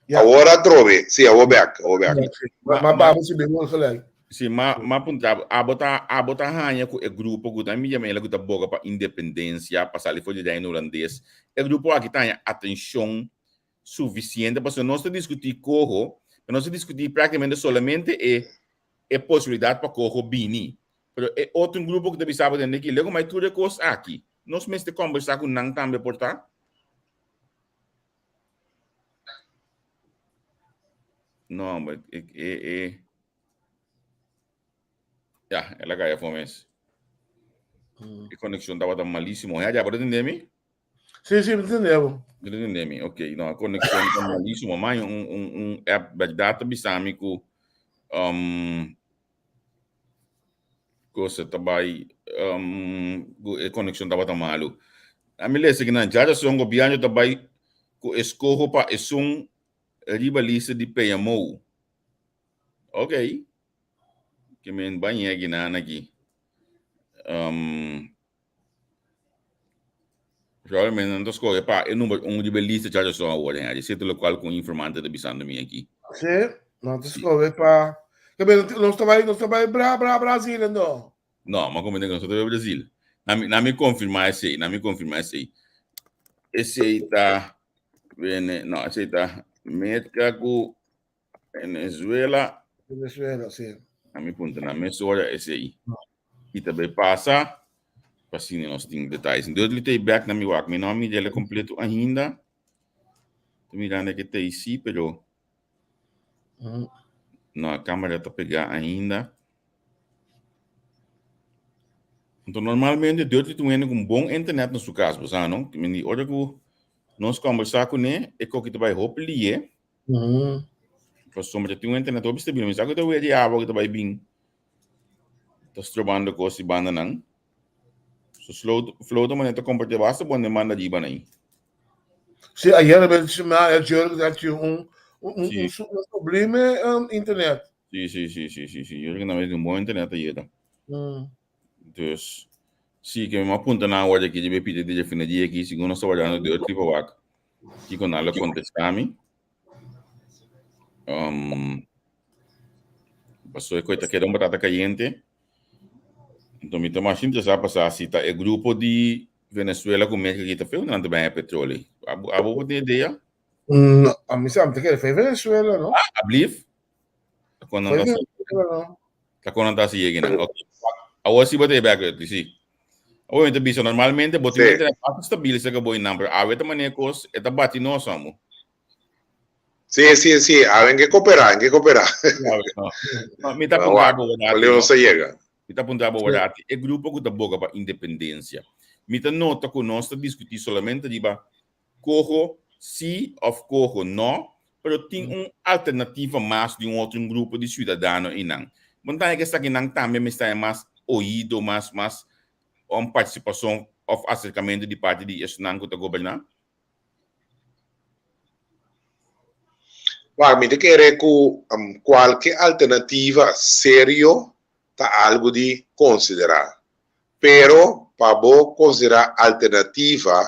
Ja. Awor atrobe, si, awor bek, awor bek. Ma, ma babo si ben gelijk. Si, ma, ma puntra, abo ta, abo ta haña ku e grupo ku ta mi yama ku ta boga pa independensia, pa sali for di Reino Hulandes. E grupo aki ta haña atenshon sufisiente pasobra nos ta diskutí koho, pero nos ta diskutí práktikamente solamente e e posibilidat pa koho bini. Pero e otro grupo ku ta bisa bo tende aki, lego mai tur e kos aki, nos mester kombersá ku nan tambe por ta? No, but e e e Ya, el a kai afó mes. E konekshon tabata malísimo. Ya, ya, por atendé mi? Sí, sí, me entendemos. Me entendé mi. Ok, no, a conexión ta malísimo. Maar un, un, un app verdad ta bisami ku um, cosa ta bai um, ku e conexión tabata malu. A mi lesa ki nan djara son gobierno ta bai ku eskoho pa esun riba lista di PMO. Ok. Ke men bañe ginan aki. Um, Probablemente nan ta scoge pa e number un riba e lista cha razon awor, Henry. Esei ta locual cu un informante ta bisando mi aki. Sí, nan ta scoge pa... Kebe, nos ta bai, nos ta bai bra, bra, Brasil, endo. No, ma comprende que nos ta bai Brasil. Na mi, na mi confirma esei, na mi confirma esei. Esei ta, Vene, no, esei ta Merca cu Venezuela. Venezuela, sí. A mi punta na mesora esei. I ta bai pasa pa asina nos tin detalles. Dudley ta back na mi wak. Mi no a mira ele completo ainda. Ta mirando que ta sí, pero no, a cámara ta pegá ainda. Anto normalmente Dudley ta un hende ku un bon internet na su kas, bo sa, no? Mi di ora ku nos kombersá kuné, e koki ta bai hopi lié. Pasobra tin un internet hopi stabil. Mi sa ku ta wea di awa ku ta bai bin ta strobando kos di bandanan. So slow, flow ta manera ta kompartí basta bon den banda riba nan. Sí, ayer ben ma ayer dat je un un Sí. un, un sublime internet. Sí, sí, sí, sí, sí, sí. Yo creo que na vez un buen internet ayer. Dus. Sí, ke mi a punta nan awor aki riba e pida di refineria aki, segun nos ta wardando di otro pa wak kiko nan lo kontestá mi. Um, paso e koi ta keda un batata kayente. Enton mi ta mas interesá pa sa si ta e grupo di Venezuela ku Merka aki ta feu nan ta baña petroli. Abo, abo bo tin idea? No, a mi sa, mi ta kere fe Venezuela, no? Ah, ablief? Ta kon nan Fe ta si, Venezuela, no? ta kon nan ta si yegi nan. Ok. Awor si bo ta e bek, si. Awor mi ta bisa normalmente bo tin Sí. internet basta stabil sa ka bo innan, pero awe ta manera kos e ta bati nos amo. Sí, sí, sí. Awe en ke koperá, en ke koperá. No, no, mi ta Pero puntra wak, bo wordati, Oleo no? sa yega. Mi ta puntra bo wordati, e grupo ku ta boga pa independensia. Mi ta nota ku nos ta diskutí solamente riba koho sí òf koho no, pero tin un alternativa mas di un otro un grupo di siudadano einan. Bo no ta haña ku esakinan tambe mester haña mas oido, mas mas un partisipashon òf aserkamentu di parti di esnan ku ta goberná? Wak, mi ta kere ku kualke alternativa serio ta algu di konsiderá. Pero pa bo konsiderá alternativa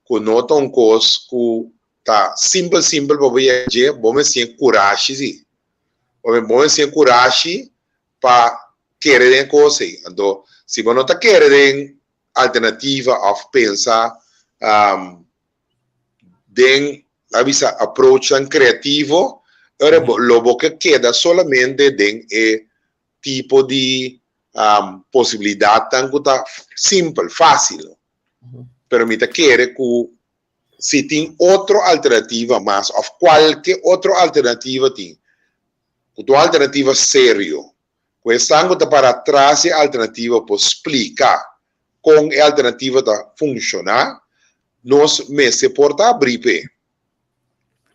ku no ta un kos ku ta simpel simpel pa bo yega dje, bo mester tin kurashi si. Bo mester tin kurashi pa kere den e kos ei. Anto si bo no ta kere den alternativa of pensa den a bisa approachnan creativo, ora lo bo ke keda solamente den e tipo di posibilidadnan ku ta simpel, fácil. Pero mi ta kere ku si tin otro alternativa mas of kualke otro alternativa tin, ku ta un alternativa serio, Ku esnan ku ta para tras di e alternativa por splika kon e alternativa ta funshoná, nos mester por ta abrí p'e.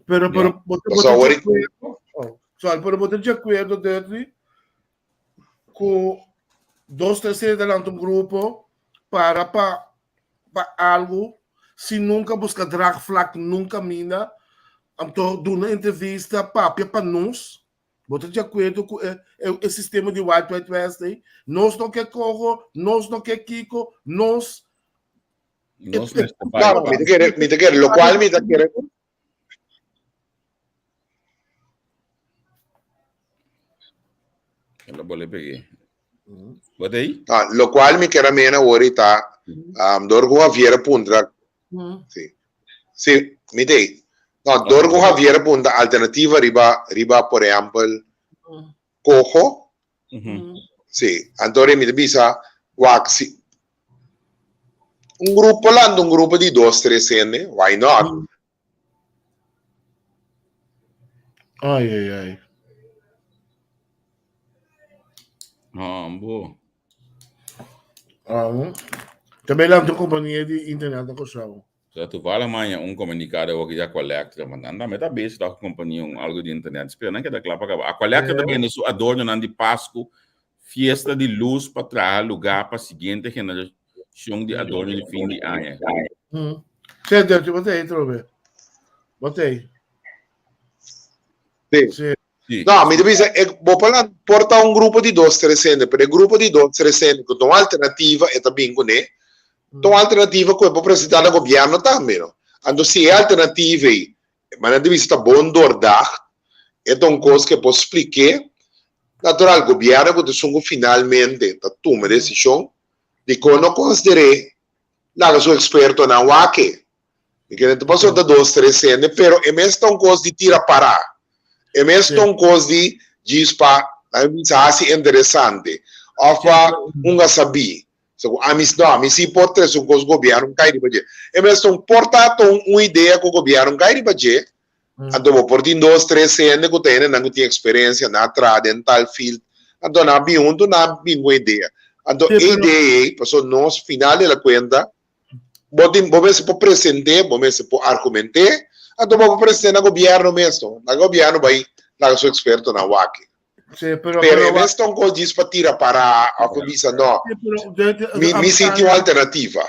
Pero, pero, bo ta, bo ta di akuerdo, oh, sorry, pero bo ta di akuerdo, Dudley, ku dos tres hende delante un grupo para pa pa algu sin nunka buska draagvlak nunka mina, anto duna entrevista papia pa nos? Bo ta di akuerdo ku e, e, e sistema di Wild Wild West ei? Nos no ke koho, nos no ke kiko, nos... Nos mester bai Claro, mi ta kere, mi ta kere, lo cual mi ta kere. El a bole pegé. Bo ta ei? Ah, lo cual mi kere mena awor ta, um, door ku Javier a puntra Sí. Sí, mi te. No, door ku Javier a punta alternativa riba, riba por ehempel, coho. Sí, anto mi te bisa, wak, si, un grupo lanta un grupo di dos, tres hende, why not? Ai, ai, ai. Hambo. Um, tambe lanta un kompania di internet na Kòrsou. Sa toevallig maña un comunicado awor di Aqualectra, maar nan tambe ta bezig ta ku kompania un algo di internet. Spera nan keda kla pa kaba. Aqualectra ta bende su adornonan di Pasku, fiesta di luz pa traha lugá pa siguiente generashon di adorno di fin di aña. Sê, Dirty, bo ta ei trobe. Bo ta ei. Sí. Sí. Sí. No, mi ta bisa, e, bo por lan, por ta un grupo di dos, tres hende, pero e grupo di dos, tres hende ku ta un alternativa, e ta bin kuné, ta un alternativa ku e por presentá na gobièrnu tambe, no? Anto si e alternativa ei, manera ta bisa ta bon doordacht, e ta un kos ku e por splik'é, natural, gobièrnu ku ta esun ku finalmente ta tuma e desishon, dikon no konsider'é laga su ekspertonan wak e? Mi kere ta pasobra ta dos tres hende, pero e mes ta un kos di tira pará. E mes ta un kos di djis pa laga mi bisa hasi interesante òf pa hunga sabí. So ku ami no, ami si por trese un kos gobièrnu kai riba dje. E mes ta un por ta ta un idea ku gobièrnu kai riba dje, anto bo por tin dos tres hende ku ta hendenan ku tin eksperensia, nan a traha den tal field, anto nan a bin huntu nan a bin ku un idea. Anto e idea ei, pasobra nos final de la kuenta Bo tin, bo mester por present'é, bo mester por argument'é, anto bo por present'é na gobièrnu mes no. Na gobièrnu bai laga su ekspertonan wak. Sí, pero, Pero pero e mes ta un kos djis pa tira pará òf pa bisa no, Sí, pero de, de, mi, mi si tin un alternativa.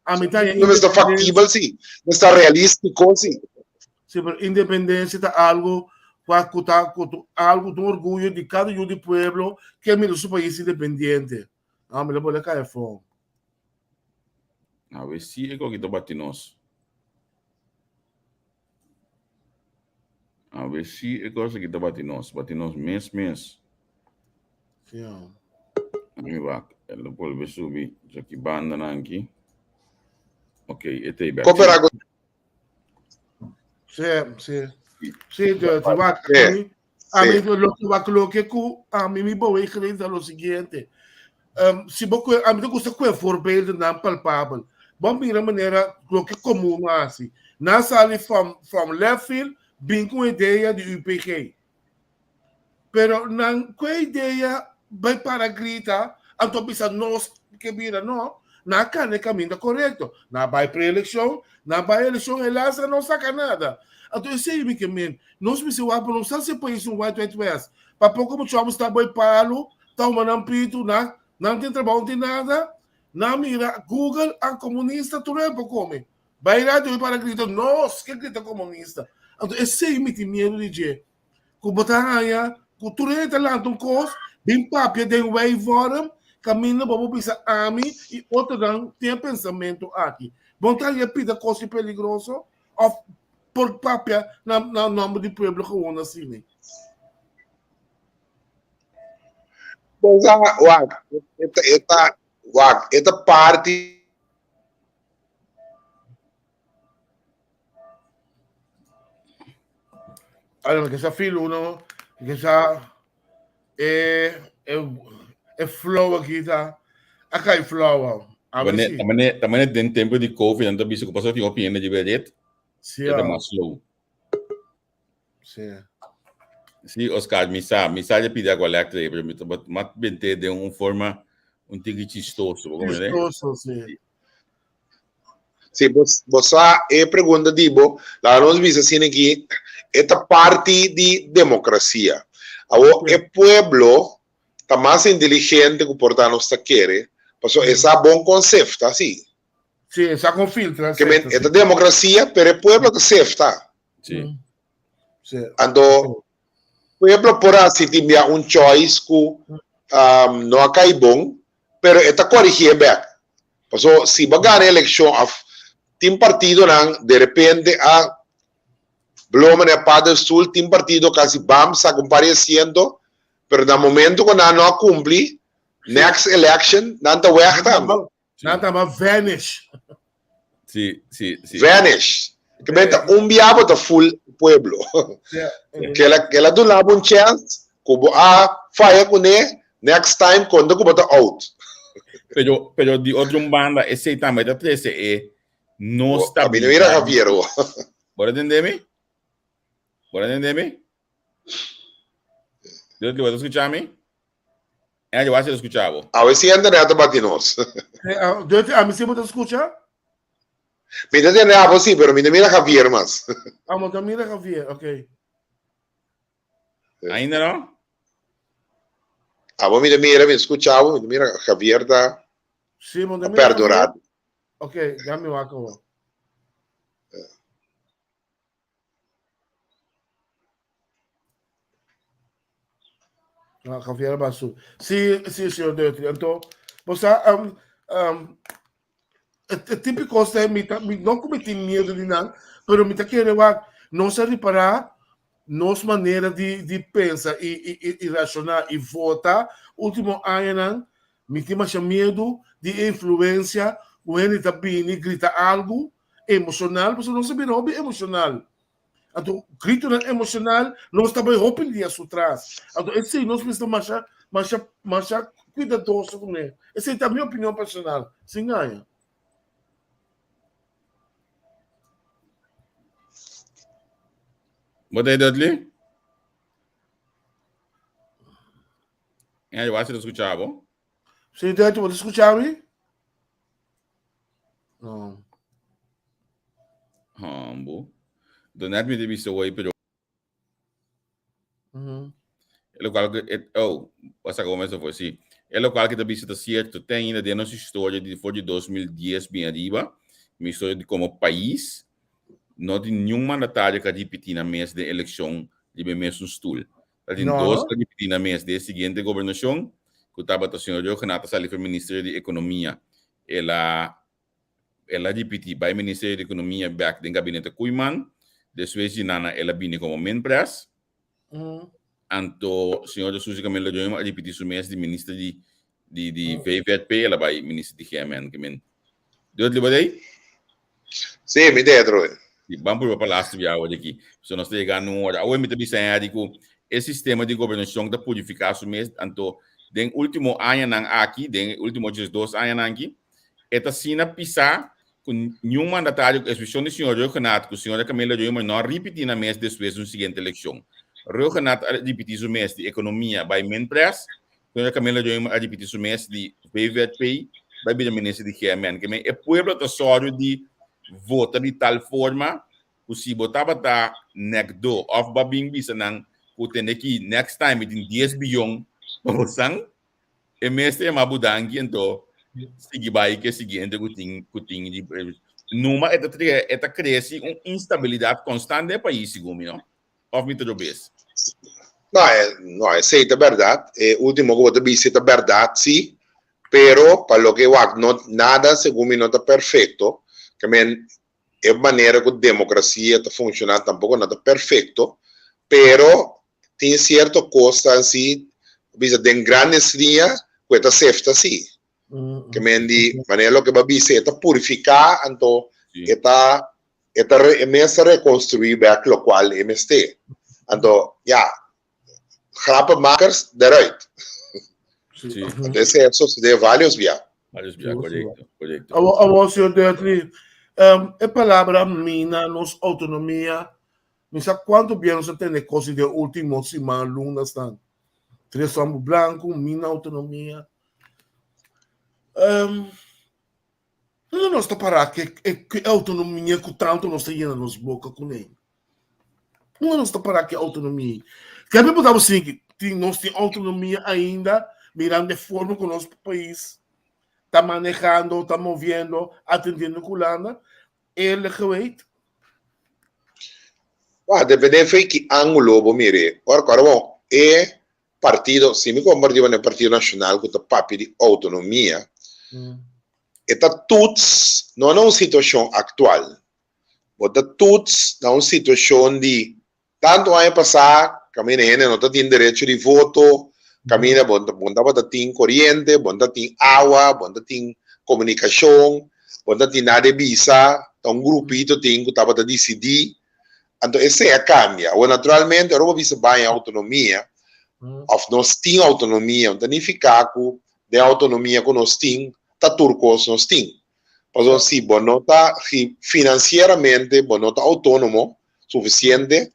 A mi ta No mester faktibel si, mester ta realístiko si. Sí, pero independencia ta algo pa ku ta ku tu algo un orguyo di kada yu di pueblo ke mira su pais independiente. Ah, mi lo pone kai afó. Awe si e koki ta bati nos. Awe si e kos aki ta bati nos. Bati nos mes mes. Ja. Mi wak. El lo bolbe subi. Jaki banda nan aki. Ok, e te bek. Kopera go. Sí, sí. Sí, de, de wak. Sí. A mi loke wak loke ku a mi mi beweegreding ta lo siguiente. Um, si bo a mi ta gusta kue voorbeelden palpabel. Bo mira manera loke komun hasi. Nan sali from from left field bin ku idea di UPG. Pero nan kue idea bai para grita anto bisa nos ke bira no. Nan kana e kaminda korekto. Nan bai pre-elekshon, nan bai elekshon helaas nan no saka nada. Anto esei mi ke men. Nos mester wak pa nos sa si e pais un Wild Wild West. Pa poko mucho amo sta boy palu, ta huma nan pitu, nan nan tin trabou, no tin nada. Nan mira Google a komunista tur e por kome. Bai radio i para grita nos ke grita komunista. Anto esei mi tin miedu di dje. Ku bo ta haña ku tur hende ta lanta un kos, bin papia den wij-vorm, kaminda bo por bisa ami i otronan tin e pensamentu aki. Bo no ta haña pida kos ki peligroso? Of por papia na na nomber di pueblo gewoon asina? Bo sa, wak, e ta, e ta, wak, e ta parti. Allora, che sa filo uno, che sa e, e, e flow aki ta, a kai flow. A ver si. Tamane, tamane den tempo di COVID, nan ta bisa ku paso tin hopi hende riba e red, Sí, e ta mas slow. Sí. Sí, Oscar, mi sa, mi sa de pidi agua eléctrica, pero mi ta mat bente den un forma un tiki chistoso, bo comprende? Chistoso, sí. Si bo, bo sa e pregunta di bo, laga nos bisa asina aki, e ta parti di demokrasia. Awor e pueblo ta mas inteligente ku por ta nos ta kere, pasobra e sa bon kon sefta, si. Si, e sa kon filtra Ke men, e ta demokrasia, pero e pueblo ta sefta. Si. Si. Anto, pueblo por hasi tin bia un choice ku no a kai bon, pero e ta korigié bek. Paso si bo a gana elekshon of tin partidonan derepente a blow manera paddenstoel, tin partido kasi bam saka un par di asiento, pero na momento ku nan no a kumpli, next election nan ta weg tambe. Nan ta ba vanish. Sí, sí, sí. Vanish. Ke men ta un bia bo ta full pueblo. Ke la ke la duna bo un chance ku bo a faya kuné, next time konta ku bo ta out. Pero, pero di otro un banda, esei tambe ta trese e no A mi no mira Javier ho. Bo ta tende mi? Bo ta tende mi? Dios, bo ta skucha mi? Angie, wak si ta skucha bo. Awe si internet ta bati nos. Dirty, ami si bo ta skucha? Mi ta tende abo si, pero mi no mira Javier mas. Ah, bo ta mira Javier, ok. Ainda no? Abo mi ta mira, mi ta skucha bo, mi ta mira Javier ta Si, bo ta mira perde un Javier? rato. Ok, ya mi wak awo. Ah, Javier Basu. Sí, sí, señor Deutri. Anto, bo sa, um, um, e, e típico se mi ta, mi, no ku mi tin miedo di nan, pero mi ta kere wak, nos a ripará nos manera di, di pensa i, i, i, i rashoná i vota último añanan, mi tin masha miedo di e influencia ku hende ta bini grita algu emoshonal, pasobra nos a bira hopi emoshonal. Anto gritonan emoshonal nos ta bai hopi dia su tras. Anto esei nos mester masha masha masha kuidadoso kuné. Esei ta mi opinion personal, sin gaña. Bo ta e Dudley? Yo a skucha bo. Sí, Dudley, bo ta skucha mi? No. Hambo. Do net mi te visto hoy, pero E locual que et, oh, pasa como eso fue, sí. E locual que te visto ta cierto, ten ainda de nos historia de for de 2010 bien arriba, mi historia de como país, no tin niun mandatario que repeti na mes de elección riba mes un stoel. Ta tin No. dos que repeti na mes de siguiente gobernación, cu tabata señor Rhuggenaath a sali for ministerio di Economia. El a. El a ripití bai Ministerio di Ekonomia bèk den gabinete Koeiman. Despues di nana el a bini komo Minpres. Anto señora Suzy Camilo Joyma a ripití su mes di minister di di di VVP, el a bai minister di GMN. Ke men. Dudley, bo dei? Sí, mi dei atrobe. Sí, ban prueba pa laatste biaha di aki. So nos ta yega nu ora. Awe mi ta bisa Henry ku e sistema di gobernashon ta purifiká su mes. Anto den último añanan aki, den último 12 añanan aki, E ta asina pisá ku niun mandatario, ku eksepshon di señor Rhuggenaath ku señora Camilla Römer, no a ripití nan mes despues di un siguiente elekshon. Rhuggenaath a ripití su mes di Ekonomia bai Minpres, señora Camilla Römer a ripití su mes di VVP bai bira minister di GMN. Ke men e pueblo ta sòru di vota di tal forma ku si bo tabata nèkdó òf bo a bin bisa nan ku tende ki next time mi tin dies biyon pa bo san, E mes ta yama bo danki anto sigui bai ke siguiente ku tin ku tin di numa e ta tria e ta kresi un instabilidat konstant den e pais segun mi no òf mi ta robes? No, e, no, esei ta bèrdat. E último ku bo ta bisa ta bèrdat, sí. Pero pa loke wak no nada segun mi no ta perfekto. Ke men e manera ku demokrasia ta funshoná tampoko no ta perfekto, pero tin sierto kosnan si, bisa den grandes liña ku e ta sefta si. Ke men di manera loke bo a bisa e ta purifiká anto e ta e ta e mes ta rekonstruí bèk lokual e mester. Anto ya, grappenmakers deruit. Anto esei a sosodé vários bia. Vários bia, korekto, korekto. Awor, awor, señor Dudley, um, e palabra mina nos autonomia, mi sa kuantu bia nos a tende kos di den último siman, lunasnan. Tres homber blanku, mina autonomia. Um, unda nos ta pará ke e autonomia ku tantu nos ta yena nos boka kuné? Unda nos ta pará ku e autonomia? Ke mi bo sinti tin nos tin autonomia ainda mirando e forma ku nos pais ta manehando, ta moviendo, atendiendo ku Hulanda? Eerlijk geweten. Wah, depende fe ki ángulo bo mir'é. Ora ku ora bon, e partido, si mi kompartí bo na e Partido Nashonal ku ta papia di outonomia, e ta toets no na un situashon aktual, Bo ta toets na un situashon di tantu aña pasá kaminda hende no ta tin derecho di voto, kaminda bo bo tabata tin koriente, bo ta tin awa, bo ta tin komunikashon, bo ta tin nada e bisa, ta un grupito tin ku tabata disidí. Anto esei a kambia. Awor naturalmente ora bo bisa baña outonomia òf nos tin outonomia no ta nifiká ku den outonomia ku nos tin ta tur kos nos tin. Pasobra si bo no ta financieramente bo no ta autónomo suficiente,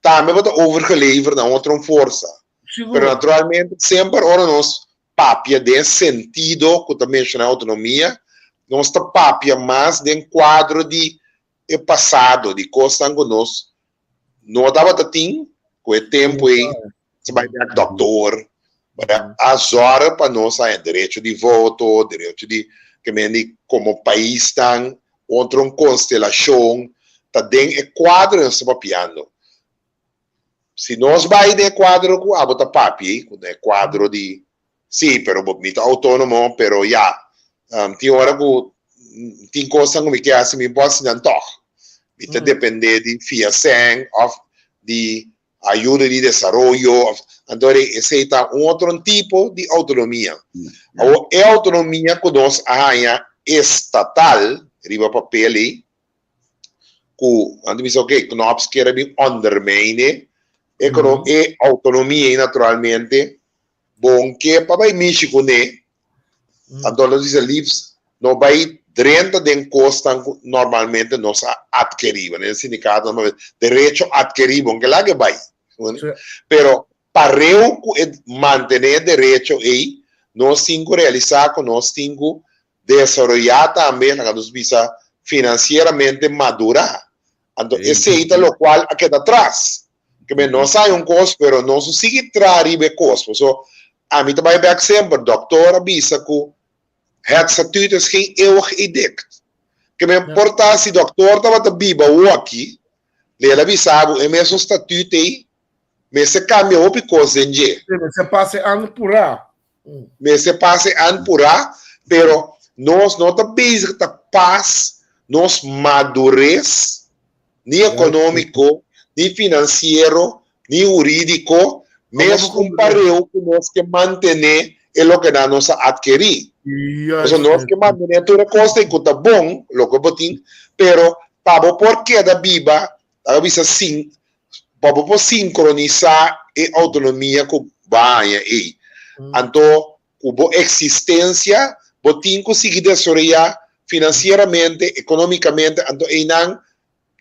tambe bo ta overgeleverd na otro forsa. Pero naturalmente semper ora nos papia den sentido cu ta menciona autonomia, nos ta papia mas den cuadro di e pasado, di cosnan cu nos no tabata tin, cu e tempo ey Nos bai bek dokter, a zorg pa nos haña derecho di voto, derecho di ke men di komo paisnan, otro un konstelashon, ta den e kuadro nos ta papiando. Si nos bai den e kuadro ku abo ta papia, ku den e kuadro di Sí, pero bo mi ta autónomo, pero ya, tin ora ku tin kosnan ku mi ke hasi mi por hasi nan tòg. Mi ta dependé di fia sèn òf di ayuda di desaroyo òf, anto esei ta un otro tipo di outonomia. Awor e outonomia ku nos a haña estatal riba papel ei, ku nan ta bisa oke Knops kier a bin ondermijne e e outonomia ei naturalmente. Bon ke pa bai mishi kuné, anto nos bisa liefst no bai drenta den kosnan ku normalmente nos a atkerí, manera sindikato nos a derecho atkerí, bon ke laga e bai. Pero pareu ku e mantené e derecho ei, nos tin ku realisá ku nos tin ku desaroyá tambe, laga nos bisa finansieramente madurá. Anto esei ta lokual a keda atras. Ke men nos hay un kos pero nos no sigui traha riba e kos. Paso ami ta bai bek semper, doktor a bisa ku het statuut is geen eeuwig edict. Ke men por ta si doktor tabata biba awoki, lo el a bisa bo e mesun statuut ei mester kambia hopi kos den dje. Sí, mester pasa e an purá. Mester pasa e an purá, pero nos no ta bezig ta. pas nos madures ni ekonómiko, ni finansiero, ni hurídiko, mes un pareu ku nos ke mantené e loke nan nos a atkerí. Pasobra nos ke mantené tur e kosnan ku ta bon, loke bo tin, pero pa bo por keda biba, ta bisa sin, pa bo por sinkronisá e outonomia ku bo a haña ei. Anto ku bo eksistensia bo tin ku sigui desaroyá finansieramente, ekonómikamente, anto einan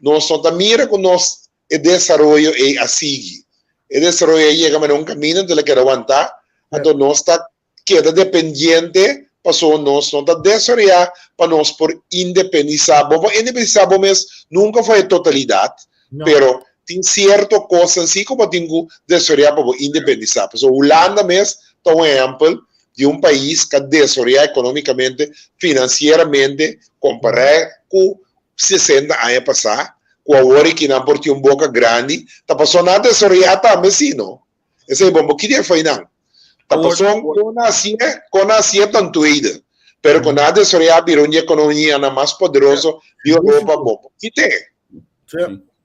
nos no ta mira ku nos e desaroyo ei a sigui. E desaroyo a yega manera un kaminda anto el a keda wantá, anto nos ta keda dependiente pasobra nos no ta desaroyá pa nos por independisá. Bo por independisá bo mes nunka for e totalidat, pero tin sierto kosnan si ku bo tin ku desaroyá pa bo independisá. Pasobra Hulanda mes ta un ehèmpel di un pais ku a desaroyá ekonómikamente, finansieramente, kompará ku 60 aña pasá, ku awor aki nan por tin un boka grandi, ta pasobra nan a desaroyá tambe si no. Esei bon bo kidi e foi nan. Ta pasobra kon nan hasié, kon nan hasié ta un tweede. Pero kon nan a desaroyá bira un di ekonomianan mas poderoso di Europa, bon bo kit'é.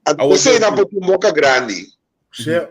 Anto p'esei nan por tin un boka grandi.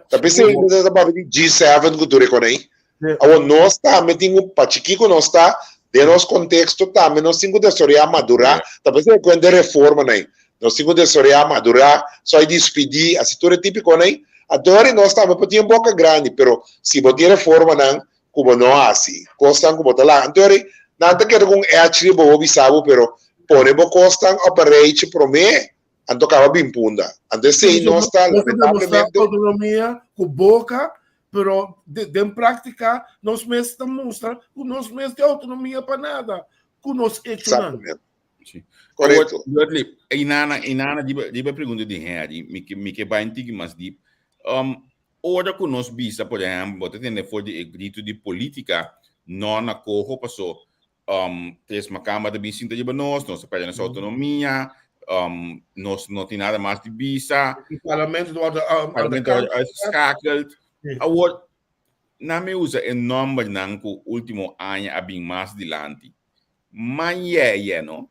Ta p'esei nan ta papia di G7 ku tur e kon ei. Awor nos tambe tin ku, pa chikí ku nos ta, den nos konteksto tambe nos tin ku desaroyá, madurá. Ta p'esei e kuenta e reformanan ei. Nos tin ku desaroyá, madurá, sòi dispidí, asi tur e típikonan ei. Anto ora nos tambe por tin un boka grandi, pero si bo tin reformanan ku bo no hasi, kosnan ku bo ta laga, anto ora nan ta keda ku un èch riba bo bisa bo, pero pone bo kosnan op een rijtje promé, anto kaba bin punda. Anto esei nos ta lamentablemente. Autonomia ku boka, pero den práktika nos mes ta mustra ku nos mes tin autonomia pa nada, ku nos echonan. Exactamente. Sí. Korekto. Dudley, einana, einana, riba, riba pregunta di Henry, mi ke, mi ke bai un tiki mas diep. Ora ku nos bisa, por ehempel, bo ta tende for di e gritu di polítika, no na koho paso tres makamba ta bin sinta riba nos, nos ta perde nos autonomia, nos no tin nada mas di bisa. E parlamento ta wòrdu Parlamento ta wòrdu uitgeschakeld. Awor, nan mi usa e nòmbernan ku último aña a bin mas dilanti. Man yèyè no,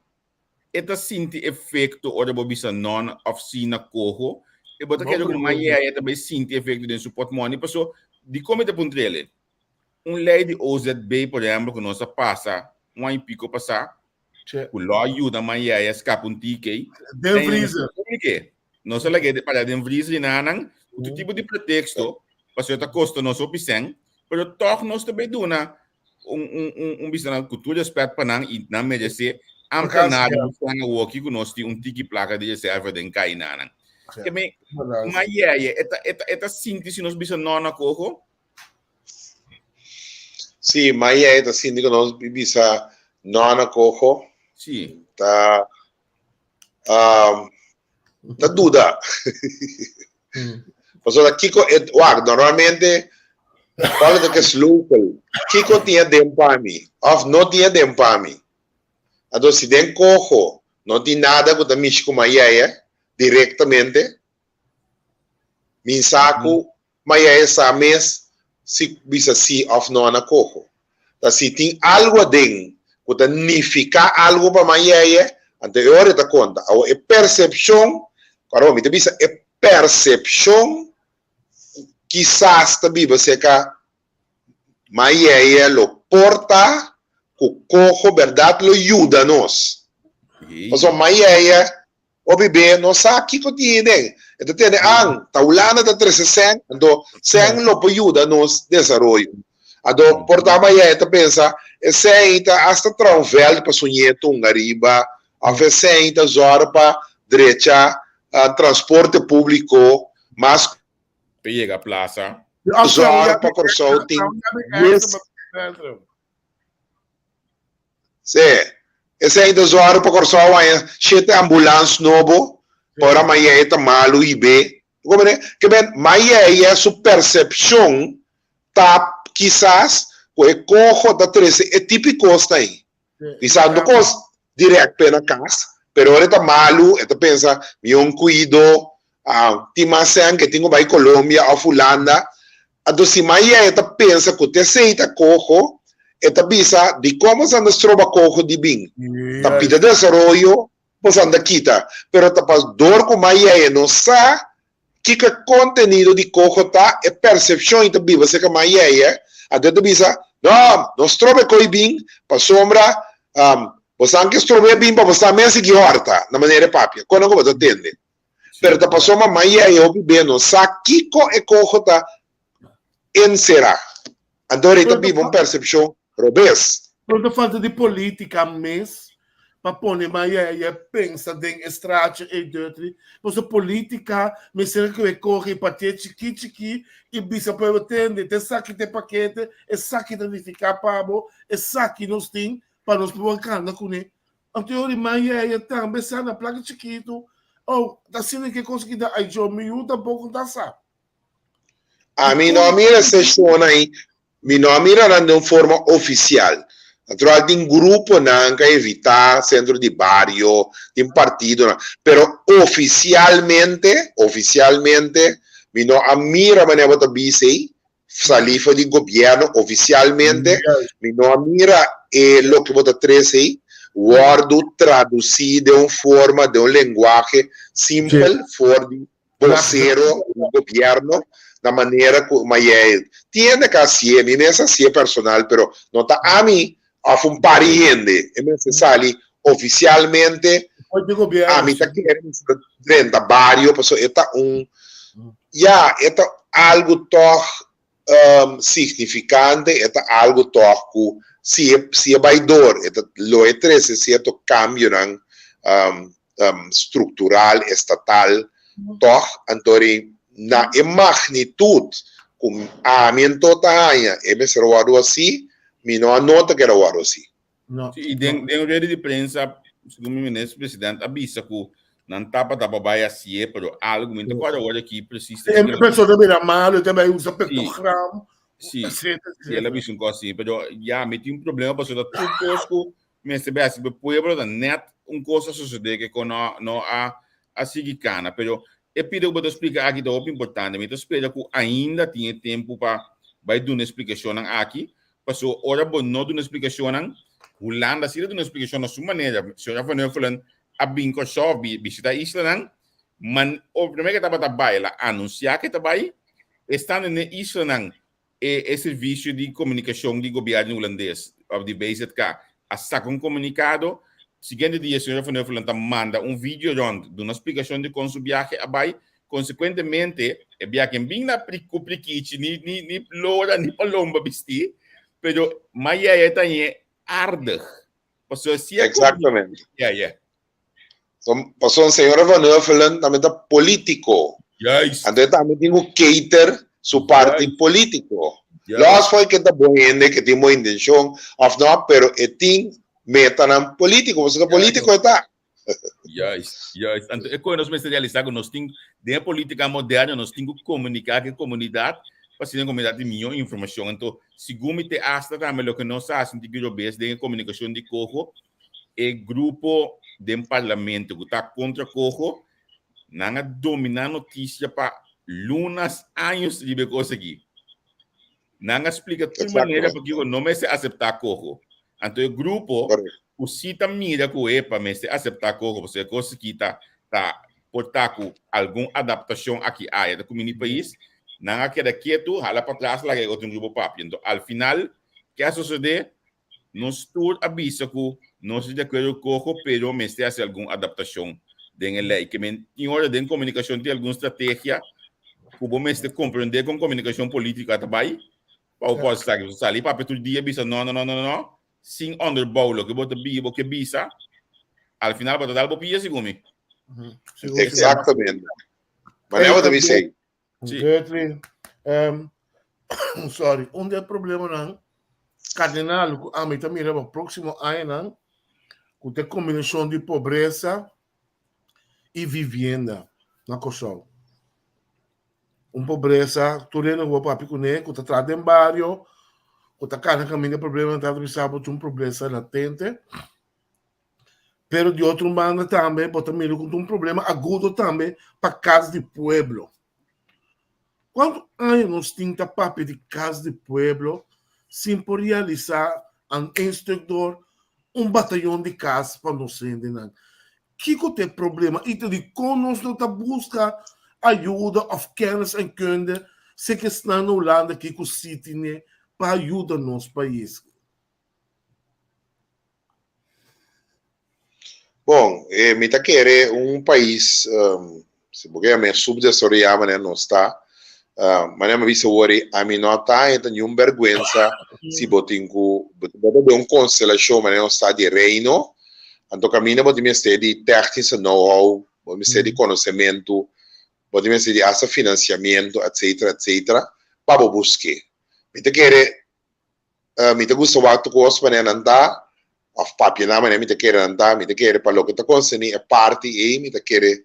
e ta sinti efekto ora bo bisa nòn òf sí na koho, e bo ta kere ku man yèyè ta bai sinti efekto den su pòtmòni. Paso, dikon mi ta puntra el? Un lei di OZB, por ehèmpel, ku nos a pasa un aña i piko pasá, ku lo a yuda man yèyè skapa un tiki, Den vriezer. Nos a lag'é para den vriezer i nanan, ku tur tipo di preteksto, pasobra ta kosta nos hopi sèn, pero tòg nos ta bai duna un un un un bisa nan ku tur respet pa nan i nan meresé ambtenaren staan awoki ku nos tin un tiki plaka di reserva den kai nanan. Ke me ma yeye e ta e ta e ta sinti si nos bisa no na koho? Sí, ma yeye ta sinti ku nos bisa no na koho. Sí. Ta ta duda. Pasobra kiko e wak normalmente politica is local. Kiko tin aden pa mi of no tin aden pa mi. Anto si den coho no tin nada ku ta mishi ku mayeye directamente, mi sa ku Mayeye sa mes si bisa si of no na coho. Ta si tin algo aden cu ta nifica algo pa Mayeye, anto e ora e ta conta. Awor e percepcion, awor mi ta bisa e percepcion cu kisas ta biba cerca Mayeye lo por ta cu coho berdad lo yuda nos. Pasobra Mayeye Hopi be no sa kiko tin den. E ta tende an, ta Hulanda ta trese sèn, anto sèn lo por yuda nos desaroyo. Anto por ta maya e ta pensa e sèn ei ta asta traha un vèld pa su nieto hunga ariba, òf e sèn ei ta zòrg pa drecha transporte públiko mas Pa yega plasa. Zòrg pa Kòrsou tin mes. Sí, esei ta zòru pa Kòrsou haña shete ambulans nobo pa ora Mayeye ta malu i be. Bo komprende? Ke men Mayeye su persepshon ta kisas ku e koho ta trese e tipo di kosnan ei. Kisas no kos dirèkt p'e na kas, pero ora e ta malu e ta pensa mi un kuido, tin mas sèn ke tin ku bai Colombia òf Hulanda. Anto si Mayeye ta pensa ku t'esei ta koho. E ta bisa dikon boso anda stroba koho di bin? Ta pida desaroyo boso anda kita, pero ta pas dor ku Mayeye no sa kiko e kontenido di koho ta, e persepshon i ta biba serka Mayeye, anto e ta bisa, no, no stroba e koho bin, pasobra boso an ke stroba e bin pa boso tambe a sigui hòrta, na manera e papia, kono ku bo ta tende? Pero ta pasobra Mayeye hopi be no sa kiko e koho ta enserá. Anto rei ta biba un persepshon robes. Pero ta falta di polítika mes pa pone Mayeye pensa den e straatje ei Dutri. Pasobra polítika mester ku e kohe e partié chikí chikí i bisa pueblo tende, ta esaki ta e pakete, esaki ta nifiká pa bo, esaki nos tin pa nos por kanda kuné. Anto e ora Mayeye tambe sa na plaka chikitu, oh, ta asina ke kos ki ta, ai djo mi yu tampoko ta sa. Ami no a mira e seshon ai, mi no a mira nan den un forma ofisial. Natural tin gruponan ku a invitá, sentro di bario, tin partidonan, pero ofisialmente, ofisialmente mi no a mira manera bo ta bisa ei, salí for di gobièrnu ofisialmente, mi no a mira e loke bo ta trese ei wòrdu tradusí den un forma, den un lenguahe simpel for di vocero di gobierno na manera cu Mayey tiene ca hacié, mi mes hacié personal, pero no ta ami of un par di hende, e mester sali oficialmente, ami ta kere mester drenta bario pasobra e ta un, ya, e ta algo toch significante, e ta algo toch cu si e, si e bay door, e ta, lo e trece cierto cambionan structural, estatal, toch? Anto ri na e magnitud cu ami anto ta haña e mester wordo haci, mi no a nota cu era wordo haci. No. Sí, y den, den rueda di prensa, segun mi minister president a bisa cu nan tapa tapa bay hacié, pero algo, mi no ta acuerdo awor aki precies. E persona mira malo, e ta bay usa pectogram. Sí, etcétera, sí, el a bisa un cos así, pero ya, mi tin un problema pasobra tur cos cu mester bay haci pa pueblo ta net un cos a sucede que con no, no a, a sigui cana, pero e pida cu bo ta splica aki ta hopi importante, mi ta spera cu ainda tin e tempo pa bay duna e splicacionnan aki, Paso ora bo no duna splikashonnan, Hulanda si ta duna splikashon na su manera. Señora Van Huffelen a bin Kòrsou bishita islanan, man o promé ke tabata bai el a anunsiá ke ta bai, estando den e islanan e e servisio di komunikashon di gobièrnu hulandes òf di BZK a saka un komunikado. Siguiente dia señora Van Huffelen ta manda un video rònt duna splikashon di kon su biahe a bai. Konsekuentemente, e biaha ken bin na ku prikichi, ni, ni, ni lora, ni palomba bistí, pero ma yaya ta ñe aardig. Pasobra si e Exactamente. Yaya. So, pasobra señora Van Huffelen tambe ta polítiko. Juist. Anto e tambe tin ku cater su parti Juist. polítiko. Juist. Los for ke ta bon hende, ke tin bon intenshon òf no, pero e tin metanan polítiko, pasobra ta polítiko e ta. Juist, juist. Anto e koe nos mester realisa ku nos tin den e politika moderno nos tin ku komuniká ku e komunidat pa asina e komunidat tin mihó informashon. Anto segun mi te asta tambe loke nos a hasi un tiki robes den e komunikashon di Coho, e grupo den parlamento ku ta kontra Coho nan a dominá notisia pa lunas, años riba e kos aki. Nan a splika tur manera pakiko no mester aseptá Coho. Anto e grupo ku si ta mira ku epa mester aseptá Coho pasobra e kos aki ta ta por ta ku algun adaptashon aki aya ta kumini pais, nan a keda ketu, hala patras laga e otro grupo papia. Anto al final ke a sosodé? Nos tur a bisa ku nos ta di akuerdo ku Coho pero mester hasi algun adaptashon den e lei. Ke men tin ora den komunikashon tin algun strategia ku bo mester komprendé kon komunikashon polítiko a ta bai pa bo por sa. Sali papia tur dia bisa no no no no no sin onderbouw loke bo ta bo ke bisa, al final bo ta dal bo pia segun mi. Exactamente. Manera bo ta bisa ei. Sí. Gertrude, sorry, un di e problemanan kardinal ku ami ta mira pa próksimo añanan ku ta e kombinashon di pobresa i vivienda na Kòrsou. Un pobresa, tur hende ku bo papia kuné ku ta traha den bario, ku ta kana kaminda e problema ta bisa bo tin un pobresa latente. Pero di otro banda tambe bo ta mira ku ta un problema agudo tambe pa kas di pueblo. Kuantu aña nos tin ta papia di kas di pueblo sin por realisá? Aan één stuk door, un batayon di kas pa nos hendenan. Kiko ta e problema i ta dikon nos no ta buska ayuda òf kennis en kunde seki esnan na Hulanda kiko si tine pa yuda nos pais? Bon, eh, mi ta kere un pais, um, si bo ke yam'é subdesaroyá manera nos ta, uh, manera mi a bisa awor, ami no ta haña ta niun bèrgwensa si bo tin ku, bo ta den un konstelashon manera nos ta di Reino, anto kaminda bo tin mester di tèknische know-how, bo mester di konosementu, bo tin mester di asta finansiamentu, etsetera, etsetera, pa bo busk'é. Mi ta kere Mi ta gusta wak tur kos manera nan ta, òf papia nan manera mi ta kere nan ta. Mi ta kere pa loke ta konserní e parti ei, mi ta kere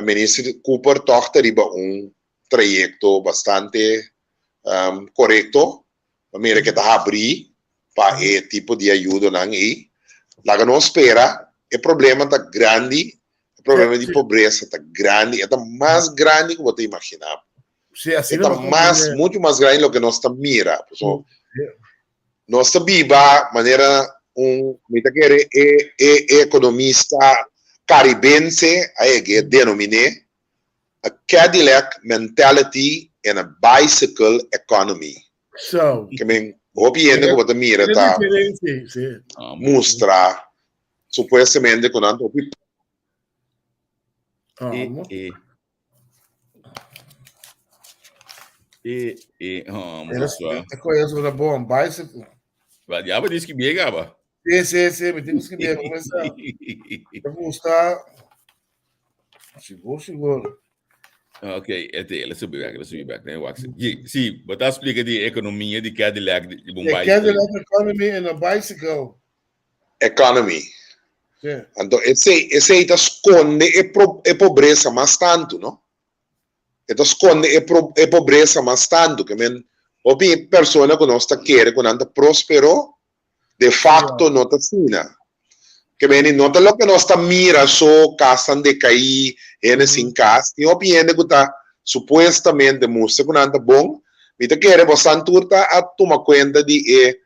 Minister Cooper tòg ta riba un trayekto bastante korekto. Pa mira ke ta habrí pa e tipo di ayudonan ei. Laga nos spera, e problema ta grandi, e problema di pobresa ta grandi, e ta mas grandi ku bo ta imaginá. Sí, así E ta mas, mucho mas grandi loke nos ta mira. So, nos ta biba manera un, mi ta kere e, e, e ekonomista karibense a yega denominé a Cadillac mentality and a bicycle economy. So, Ke men, hopi hende ku bo ta mira ta mustra supuestamente ku nan ta hopi E, e. E, e, oh, Era, e coisa sobre bom, bicycle. Ba, ya ba diski biega ba. Sí, sí, sí, mi tin que biega, começa. Me gusta. Sigur, sigur. Ok, ete, let's be back, let's be back. Nee, wacht. Sí, sí, but dat explica die economie, die Cadillac, die The Cadillac economy and a bicycle. Economy. Anto esei, esei ta skonde e pro, e pobresa mas tantu, no? E ta skonde e pro, e pobresa mas tantu. Ke men, hopi persona ku nos ta kere ku nan ta prospero, de facto no ta asina. Ke men, no ta loke nos ta mira so, kasnan dekaí, hende sin kas. Tin hopi hende ku ta supuestamente mustra ku nan ta bon. Mi ta kere bosan tur ta a tuma kuenta di e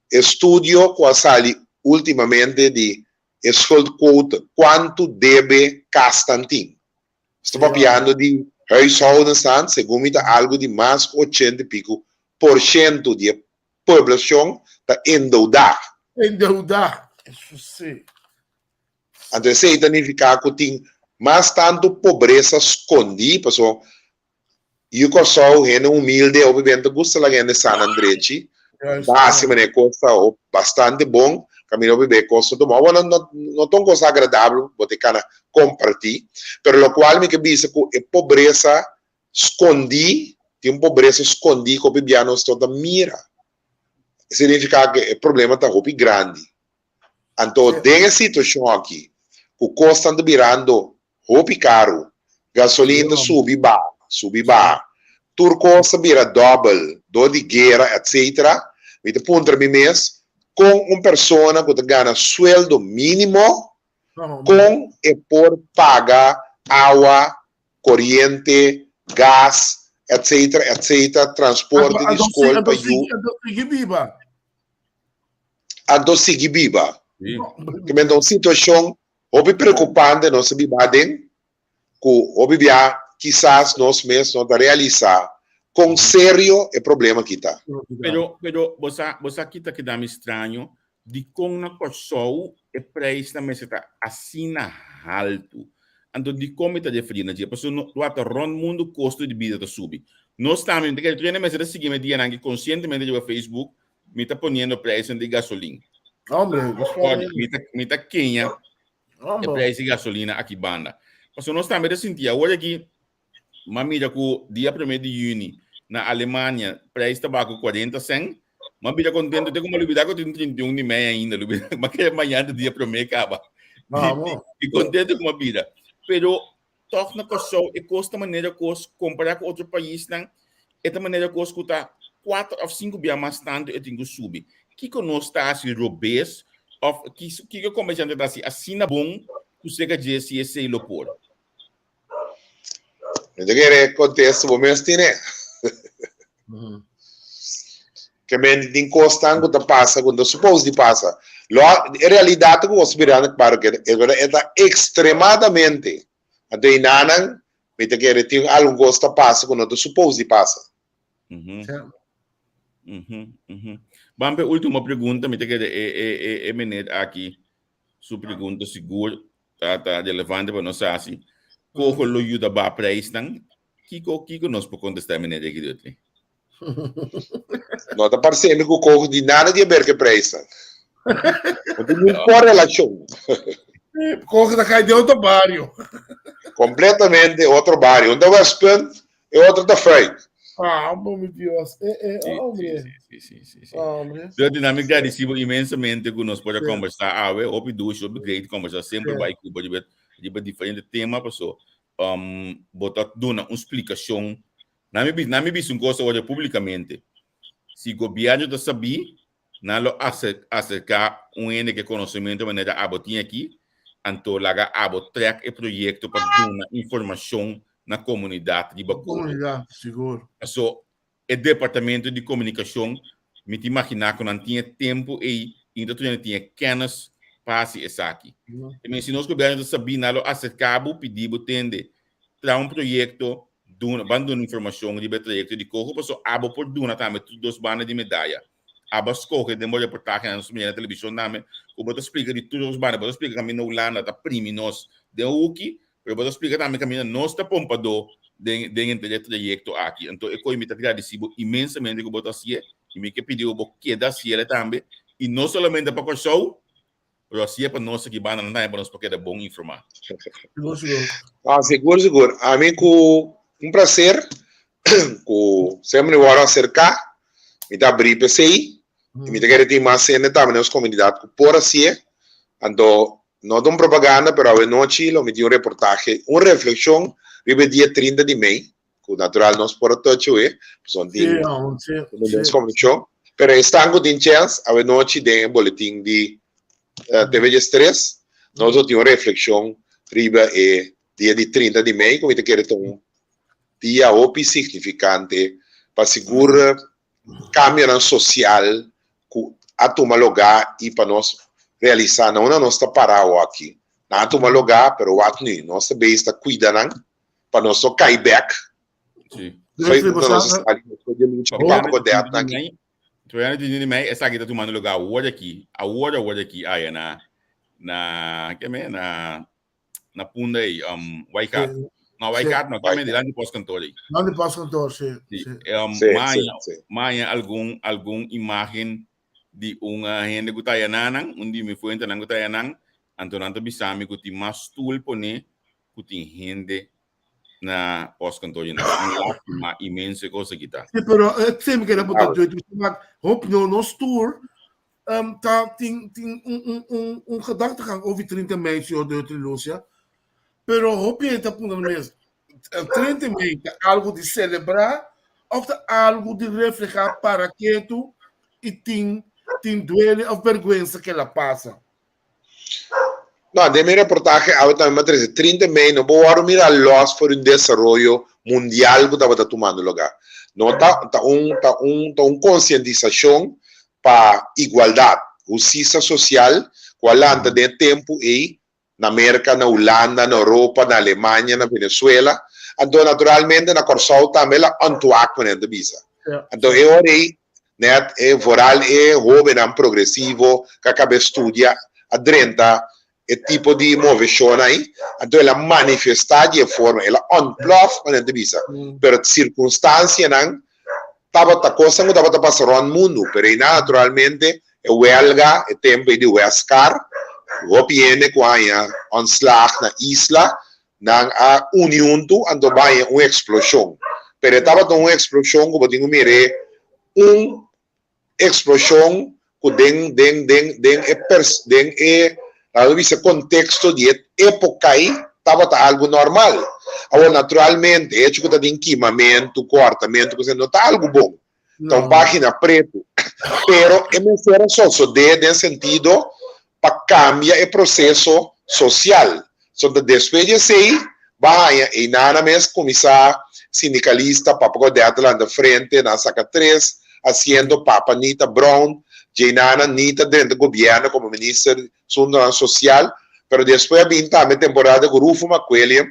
Estudio ku a sali ultimamente di e schuldquote, kuantu debe kasnan tin. Nos ta papiando di huishoudensnan, segun mi ta algu di mas ku ochenta i piku por shento di e poblashon ta endeudá. Endeudá, eso si. Anto esei ta nifiká ku tin mas tantu pobresa skondí, pasobra Yu Kòrsou, hende humilde, hopi benta gusta laga hende sa nan drechi. Ta hasi manera e kos ta bastante bon, kaminda hopi be kos no ta bon. Awor no no ta un kos agradabel bo ta kana kompartí, pero lokual mi ke bisa ku e pobresa skondí, tin un pobresa skondí ku hopi bia nos no ta mira. Signifiká ku e problema ta hopi grandi. Anto den e situashon aki ku kosnan ta birando hopi karu, gasolin ta subi baha, subi baha, tur kos ta bira dòbel dor di guera etc. Mi ta puntra mi mes kon un persona ku ta gana sueldo mínimo kon e por paga awa, koriente, gas etc etc, transporte di skol pa yu. Anto sigui biba. Anto sigui biba. Ke men ta un situashon Hopi preokupante nos ta biba aden ku hopi bia kisas nos mes no ta realisá kon serio e problema aki ta. Pero, pero bo sa, bo sa ki ta keda mi straño? Dikon na Kòrsou e preisnan mester ta asina haltu? Anto dikon mi ta referí na dje? Pasobra no wak rònt mundu kosto di bida ta subi. Nos tambe, mi ta kere tur hende mester ta sigui mi dianan aki konsientemente riba Facebook, mi ta poniendo prijzen di gasolin. Hombre, mi ta, mi ta keña e prijs di gasolina aki banda. Paso nos tambe ta sinti awor aki, ma mira ku dia primer di juni na Alemania prijs ta baku 40 cent. Ma bira contento te como lubida ku tin 31 di mei ainda, lubida, ma kere mañana ta dia primer kaba. Di, di contento ku ma bira. Pero Tòg na Kòrsou e kos ta manera kos kompará ku otro paisnan e ta manera kos ku ta kuater òf sinku bia mas tantu e tin ku subi. Kiko nos ta hasi robes òf kiko komersiante ta hasi asina bon ku seka dje si esei lo por? Mi ta kere kontesta bo mes tine. Ke men tin kosnan ku ta pasa ku no ta supos di pasa. Lo e realidat ku bos mirando klaro ke e ta ekstremadamente. Anto einanan mi ta kere tin algun kos ta pasa ku no ta supos di pasa. Ban pa e ultimo pregunta, mi ta kere e e e e meneer aki su pregunta sigur ta ta relevante pa nos hasi. Koho lo yuda baha prijsnan? Kiko kiko nos por kontestá e meneer aki Dutri? No ta parse mi ku koho di nada di haber ku e prijsnan. No tin niun korelashon. Koho ta kai den otro bario. Kompletamente otro bario. Un ta Westpunt, e otro ta Fruit. Ah, bo mi Dios. Eh, eh, Sí, hombre. sí, sí, sí, sí. Hombre. Dutri, na mi gradisibo inmensamente ku nos por a Sí. kombersá awe. Hopi dushi, hopi great kombersá. Semper Sí. bai ku bo riba riba diferente tema paso um, bo ta duna un splikashon. Na mi, na mi bisa un kos awor públikamente. Si gobièrnu ta sabí, nan lo aserká un hende ku e konosementu manera abo tin aki, anto laga abo trèk e proyekto pa duna informashon na komunidat riba koho. Komunidat, sigur. Paso e departamento di komunikashon, mi ta imaginá ku nan tin e tempu ei i no ta tur hende tin e kènis pa hasi esaki. I men si nos gobièrnu ta sabí, nan lo aserká bo, pidi bo tende, traha un proyekto, duna, ban duna informashon riba e trayekto di Coho, pasobra abo por duna tambe tur dos banda di medaya. Abo a skohe den bo reportahe na nos media na televishon tambe ku bo ta splika di tur dos banda. Bo ta splika kaminda Hulanda ta primi nos den huki, pero bo ta splika tambe kaminda nos ta pompadó den den henter e trayekto aki. Anto e koe mi ta gradisí bo inmensamente ku bo ta hasié i mi ke pidi bo bo keda hasiel tambe i no solamente pa Kòrsou, pero hasié pa nos aki bandanan tambe pa nos por keda bon informá. Sigur, sigur. Ah, sigur, sigur. Ami ku un placer ku semper mi wòrdu aserká, mi ta abrí p'esei i mi ta kere tin mas hende tambe den nos komunidat ku por hasié. Anto No ta un propaganda, pero awe nochi lo mi tin un reportahe, un reflexion riba e dia 30 di mei, cu natural nos por a touch awe, pasobra tin un mes comunicacion. Pero esnan cu tin chens, awe nochi den e boletin di TV Diestres, nos lo tin un reflexion riba e dia di 30 di mei, cu mi ta kere ta un dia hopi significante pa sigur cambionan social cu a tuma lugar y pa nos realisa na unda nos ta para awoki. Nan a tuma lugar pero wak nu, nos ta bezig ta cuida nan pa nos no cay bek. Sí. Fue unda nos a sali despues di e lucha di Papa Godett nan aki. Todavia no tin di mei, esaki ta tumando lugar awor aki, awor awor aki aya na na ke me na na Punda ei, um, Waaigat. No, Waaigat no, también dilanti postkantoor ei. Dilanti postkantoor, sí. Sí. sí. Um, Sí, maña, sí, sí. maña algun, algun imagen di un uh, hende ku ta nan, un di mi fuentenan ku ta nan, anto nan ta bisa mi ku tin mas stoel pone ku tin hende na postkantoor nan. Un lástima inmenso e cosa aki ta. Sí, pero eh, semi que era Ah, botar hop no no stoer ta tin tin un un un un gedachtegang over 30 mei, señor Deutri Lucia. Pero hopi hende ta puntra mes, 30 mei ta algo di celebra of ta algo di refleha para ketu y tin tin duele of berguensa ke la pasa? No, den mi reportahe awe tambe mi a trese 30 mei no por wòrdu mira lòs for di un desaroyo mundial ku tabata tumando lugá. No ta ta un ta un ta un konsientisashon pa igualdat, hustisia sosial ku a lanta den e tempu ei na Merka, na Hulanda, na Europa, na Alemania, na Venezuela. Anto naturalmente na Kòrsou tambe el a ontwak manera nan ta bisa. Anto e ora ei Net e vooral e hobennan progresivo ku a kaba e studia a drenta e tipo di moveshon ai, anto el a manifestá di e forma, el a ontplof manera nan ta bisa, pero sirkunstansianan tabata kosnan ku tabata pasa rònt mundu, pero einan naturalmente e wèlga, e tempu ei di Westcar, hopi hende ku a haña ontslag na isla, Nan a uni huntu, anto baña un eksploshon. Pero e tabata un eksploshon ku bo tin ku mir'é un eksploshon ku den den den den e pers den e laga bisa konteksto di e époka ei tabata algu normal. Awor naturalmente e hecho ku ta tin kimamentu, kòrtamentu, kos no ta algu bon. Ta un página pretu. Pero e mester a sosodé den sentido pa kambia e proseso sosial. So ta despues di esei ba haña einana mes kuminsá sindikalista Papa Godett lanta frente, nan saka tres. asiento Papa Nita Brown, Djeinana Nita drenta gobierno como minister di Asuntonan Social, pero despues a bin tambe temporada cu Rufo McWilliam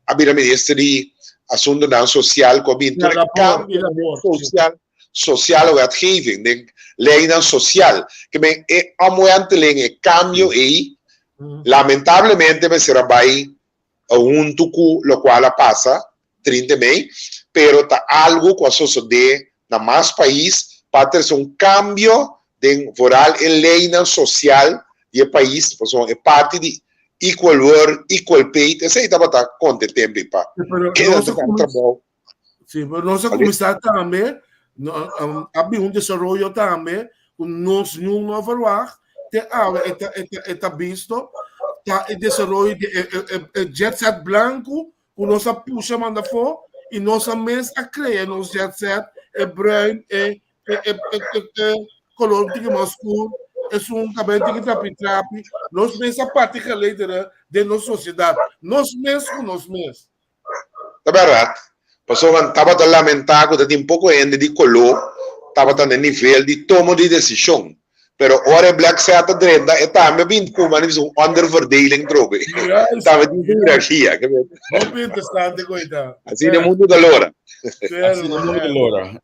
a bira minister di Asuntonan Social cu a bin tur e cambio social, sociale wetgeving, den leynan social. Ke men e omwenteling, e cambio ey, lamentablemente mester a bay huntu ku lokual a pasa 30 mei, pero ta algu ku a sosodé na mas pais pa trese un kambio den vooral e leinan sosial di e pais, pasobra e parti di equal work, equal pay, esei tabata konta e tempu ei pa keda ta kan trabou. Sí, pero nos a kuminsá tambe, a bin un desaroyo tambe ku nos niun no a verwagt, te awe e ta, e ta, e ta bisto, ta e desaroyo di e, e, e, e jet set blanku ku nos a pusha manda afó i nos a mes a krea nos jet set, e bruin, e, e, e, e, e, e kolor un tiki mas skur, esun kabel tiki trapi trapi, nos mes a parti gelederen den nos sosiedat, nos mes ku nos mes. Ta bèrdat, pasobra nan tabata lamentá ku ta tin poko hende di koló tabata na e nivel di tomo di desishon. Pero ora e Black Set a drenta, e tambe a bin ku mane bisa un onderverdeling trobe. Tambe tin su hierarkia. Hopi interesante ku ei ta. Asina e mundu ta lora. Asina e mundu ta lora.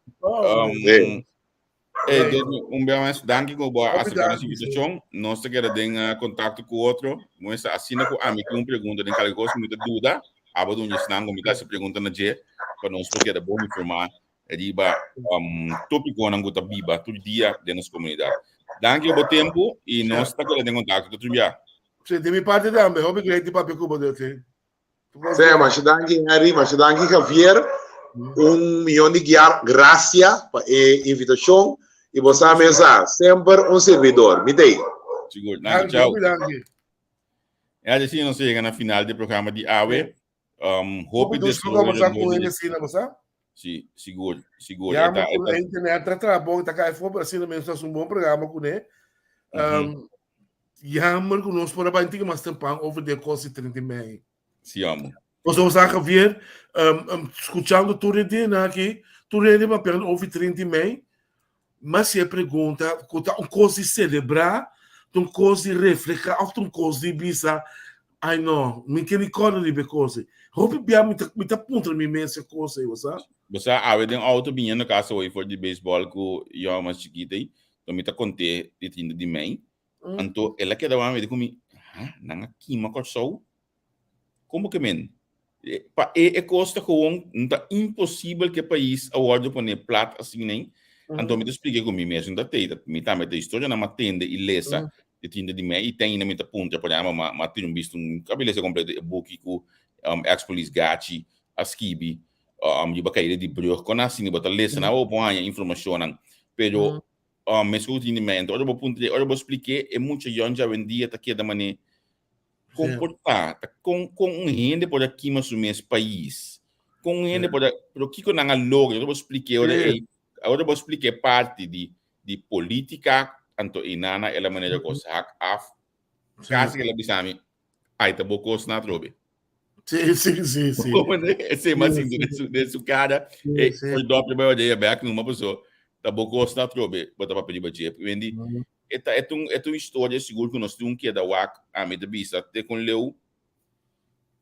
Hey, dus un bia mas, danki ku bo a acepta nos invitacion. Nos ta keda den eh, contacto ku otro. Muestra asina ku ami tin un pregunta den kalke kos ku mi ta duda, abo dun esnan ku mi ta hasi pregunta na dje, pa nos por keda bon informá riba um, tópikonan ku ta biba tur dia den nos komunidat. Danki pa bo tempu i nos ta keda den kontakto. Tot un bia. Sí, di mi parte tambe, hopi great di papia ku bo, Dirk. Sea, masha danki Henry, masha danki Javier. Un miyon di giar gracia pa e invitacion. Y bo sa mesa, semper un servidor. Mi tei. Sigur. Danki, ciao. Danki. Ja, dus nos llega na final di programa di awe. Hopi dus conversar con ele assim, na bosa? Sí, sigur, sigur. Ja, maar con internet tra tra bom, ta kai voor, pero asina mesmo un bom programa con ele. Jammer ku nos por a bai un mas tempan over de kos di 30 mei. Sí, amo. Nos vamos a Javier, escuchando tur e dia aki, tur hende papiando over 30 mei, mas si e pregunta ku ta un kos di selebrá, ta un kos di reflehá òf ta un kos di bisa, ai no, mi ke ni kòrda riba e kos ei. Hopi bia mi ta mi ta puntra mi mes e kos ei, bo sa? Bo sa, awe den outo biniendo kasa hoy for di beisbòl ku yòngu mas chikito ei, mi ta kont'é di 30 di mei, Anto el a keda wak mi di ku mi, ha, nan a kima Kòrsou? Komo ke men? Pa e e kos ta gewoon, no ta imposibel ku e pais a wòrdu pone plat asina ei. Anto mi ta splika ku mi mes no ta tei, mi tambe ta historianan mi a tende i lesa di tinta di mei i te ainda mi ta puntra por ehèmpel mi a tira un bista un kabi lesa kompleto e buki ku ex polis Gachi a skibi riba kaida di brug kon asina bo ta lesa nan bo por haña informashonnan pero Mes ku tin di mente. Ora bo puntr'é, ora bo splik'é, e mucha yòn djawendia ta keda manera kon por ta, ta kon kon un hende por a kima su mes pais, kon un hende por a, pero kiko nan a logra, ora bo splik'é ora ei, ora bo splik'é parti di di polítika, anto einana el a manera kos hak af, kasi el a bisa mi, Ai ta bo kos na atrobe. Sí, sí, sí, sí. Ese mas sinti de su, de su cara. Sí, eh, sí. Por doble bij de back numa paso. Ta bo kos na atrobe, bo ta papia di baje. Wendi, eta et un et un historia sigur ku nos tin keda wak a mi ta bisa te kon leu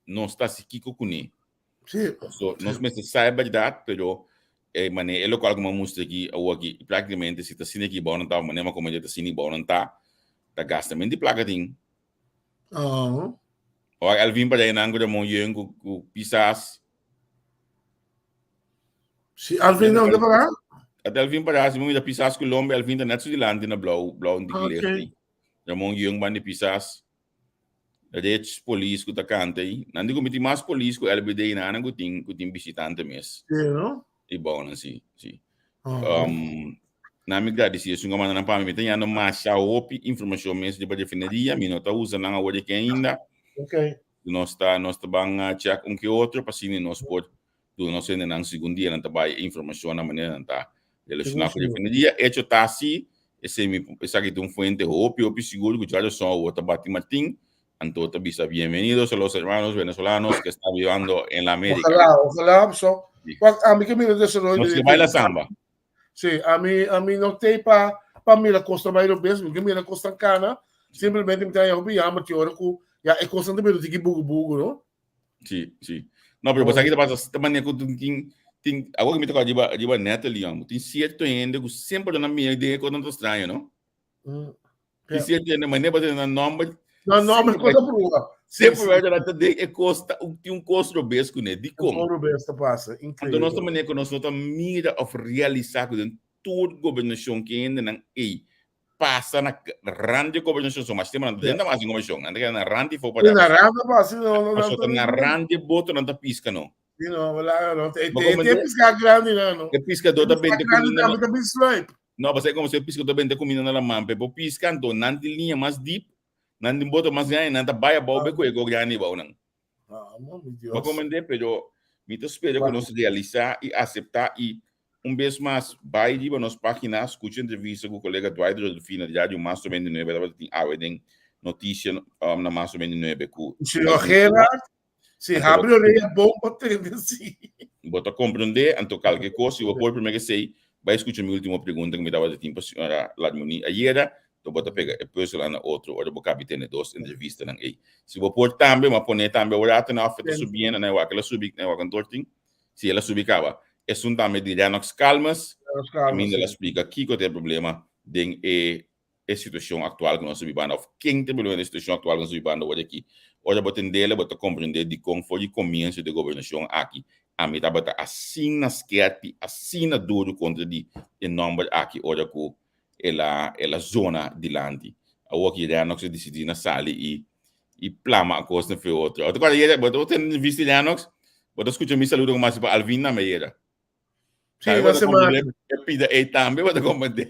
nos ta si kiko kuné. Sí. So, nos mester sa e berdad, pero eh, mane e lokual ku mi a mustra aki awor aki, práktikamente si ta asina aki bou nan ta, mane ma komende ta asina bou nan ta, ta gastament di plaka tin. Oh. Ora Elvin para nan ku Ramon Yeung ku ku Pisas. Si Alvin não para? At Elvin para si mira Pisas ku Lombe, Elvin ta net so dilanti na blauw, blauw di Ah, okay. Ramon Yeung ban di Pisas. Rich police ku ta kanta aí. Nan di ku mi tin mas police ku LBD na nan ku tin ku tin visitante mes. Sí, no? I bou nan si, si. Oh. Na mi gradisi esun ku a manda nan pa mi. Mi ta yando masha hopi informashon mes riba refineria. Mi no ta usa nan awor aki ainda. Okay. Nos ta nos ta ban check un ke otro pa asina nos por duna nos hendenan segun dia nan ta bai e informashon na manera nan ta relashoná ku refineria. Echo ta si, esei mi esaki ta un fuente hopi hopi sigur ku dja rason awor ta bati Martin anto ta bisa bienvenidos a los hermanos venezolanos que están vivando en la América. Ojalá, ojalá, so. Sí. Wak, ami ke mira desaroyo Nos di ke baila samba. Si, ami ami no tei pa pa mira kos ta bai robes, mi ke mira kos ta kana, simplemente mi ta haña hopi jammer ki ora ku ya e kosnan ta bira tiki bugu bugu, no? Si, si. No, pero basta kita pasa, ta manera ku tin tin tin awor mi toka riba riba Natalie, hombre. Tin cierto hende ku semper na mira den e kosnan ta straño, no? Tin cierto hende manera pa na nomber. No, nomber Sempre kos ta prueba. Sempre vai dar den e kos ta un tin un kos robes kuné. Dikon? Un robes ta pasa, Anto nos ta increíble. manera ku nos no ta mira of realisá ku den tur gobernashon ki hendenan ei pasa na rand di gobernashon so mas tema nan ta mas den gobernashon nan ta keda na rand di fo pa na rand pa si no no paso ta na rand di boto nan ta pisca no si no wala no te te pisca grandi na no e piscador ta bende comida no ta bin sluip no paso como se piscador ta bende comida na la man pe bo pisca anto nan tin linea mas deep nan tin boto mas grandi nan ta bai abou be ku e go grandi abou nan Ah, no, mi Dios. Bo comprende? Pero mi ta spera ku nos realisá i aseptá i un bes mas bai riba nos página, skucha entrevista ku kolega Dwight Rodolfina di Radio Mas 99 tabata tin awe den notisia um, na Mas 99 ku Señor Gerard, si habri orea bon pa tende si. Bo ta comprende, anto kalke kos, si bo por primer ke sei, bai skucha mi ultimo pregunta ku mi tabata tin pa señora Larmonie ayera, to bo ta pega e puzzel na otro ora bo kabi tene dos entrevistanan ei. Si bo por tambe, ma pone tambe ora ata na of ta subiendo na wak el a subi na wak antor tin. Si el a subi kaba. Esun tambe di Lennox Calmes. Caminda el a splika kiko ta e problema den e e situacion actual ku nos ta bibando of ken ta e problema den e situacion actual ku nos ta bibando ora aki. Ora bo tendele bo ta comprende dikon for di comienso di e gobernacion aki ami tabata asina skerpi, asina duro kontra di e nomber aki ora ku el a el a zona dilanti. Awor ki Lennox a disidí na sali i i plama a kos na fe otro. Bo ta kòrda yera, bo ta tende entrevista di Lennox, bo ta skucha mi saludo ku masi pa Alvin tambe yera. Sí, na semana. E pida ei tambe bo ta komprendé.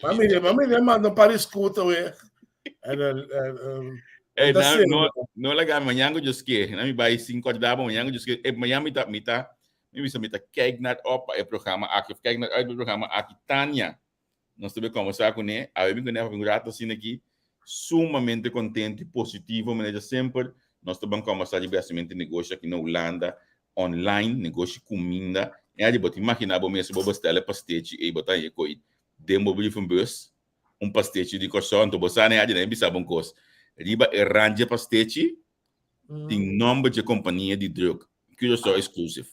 Mami, mami, mi manda un par di skuta we. En, en, en, Ey, na, no, no laga mañana ku Dios ke. Na mi bai sin kòrda bo mañana ku Dios ke. Eh, mañana mi ta mi ta Mi bisa mi ta kijk naar op pa e programa aki of kijk naar uit pa e programa aki. Tania, nos ta bay conversa cune. Awe mi cune un rato asina aki. Sumamente contento y positivo, manera semper. Nos ta ban conversa riba hacimento di negoshi aki na Hulanda, online, negoshi cuminda. En adi bo ta imagina bo mes bo bestel e pastechi ey bo ta haña koe den bo brievenbus, un pastechi di Kòrsou. Anto bo sa na e adi nan e bisa bo un kos. Riba e randje pastechi tin nomber dje compania di druk. Curaçao exclusive.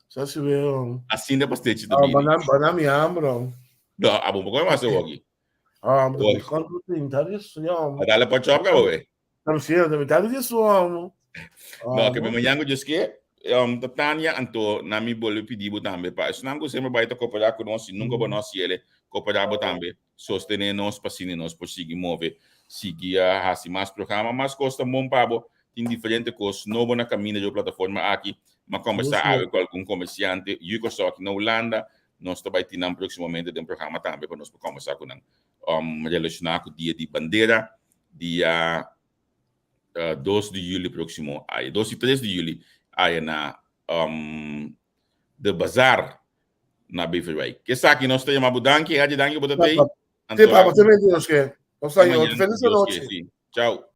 Sa si veo. Asina pastechi ta Ah, bini. banana, banana mi hambre. No, abo poco mas hoki. Ah, mi conto tin, ta di su yam. A dale pa chop ka bobe. Ta si, ta di su amo. No, ke mi mañana Dios ke, um, ta Tania anto na mi bolbe pidi bo tambe pa esnan ku semper bai ta koperá ku nos, si nunka bo no hasiele, koperá bo tambe. Sostené nos pa asina nos por sigui move, sigui hasi mas programa, mas kos ta bon pa bo. Tin diferente kos nobo na kaminda di e plataforma aki. Mi a kombersá awe ku algun komersiante yu Kòrsou aki na Hulanda. Nos ta bai tin nan próksimamente den programa tambe pa nos por kombersá ku nan relashoná ku Dia di Bandera, dia dos di yüli próksimo aya, dos i tres di yüli aya na De Bazaar na Beverwijk. Esaki nos ta yama bo danki, Haji danki bo ta tei. Anto, sí, papa, te bendiga, nos ke. Nos ta yo. Feliz noche. Ciao.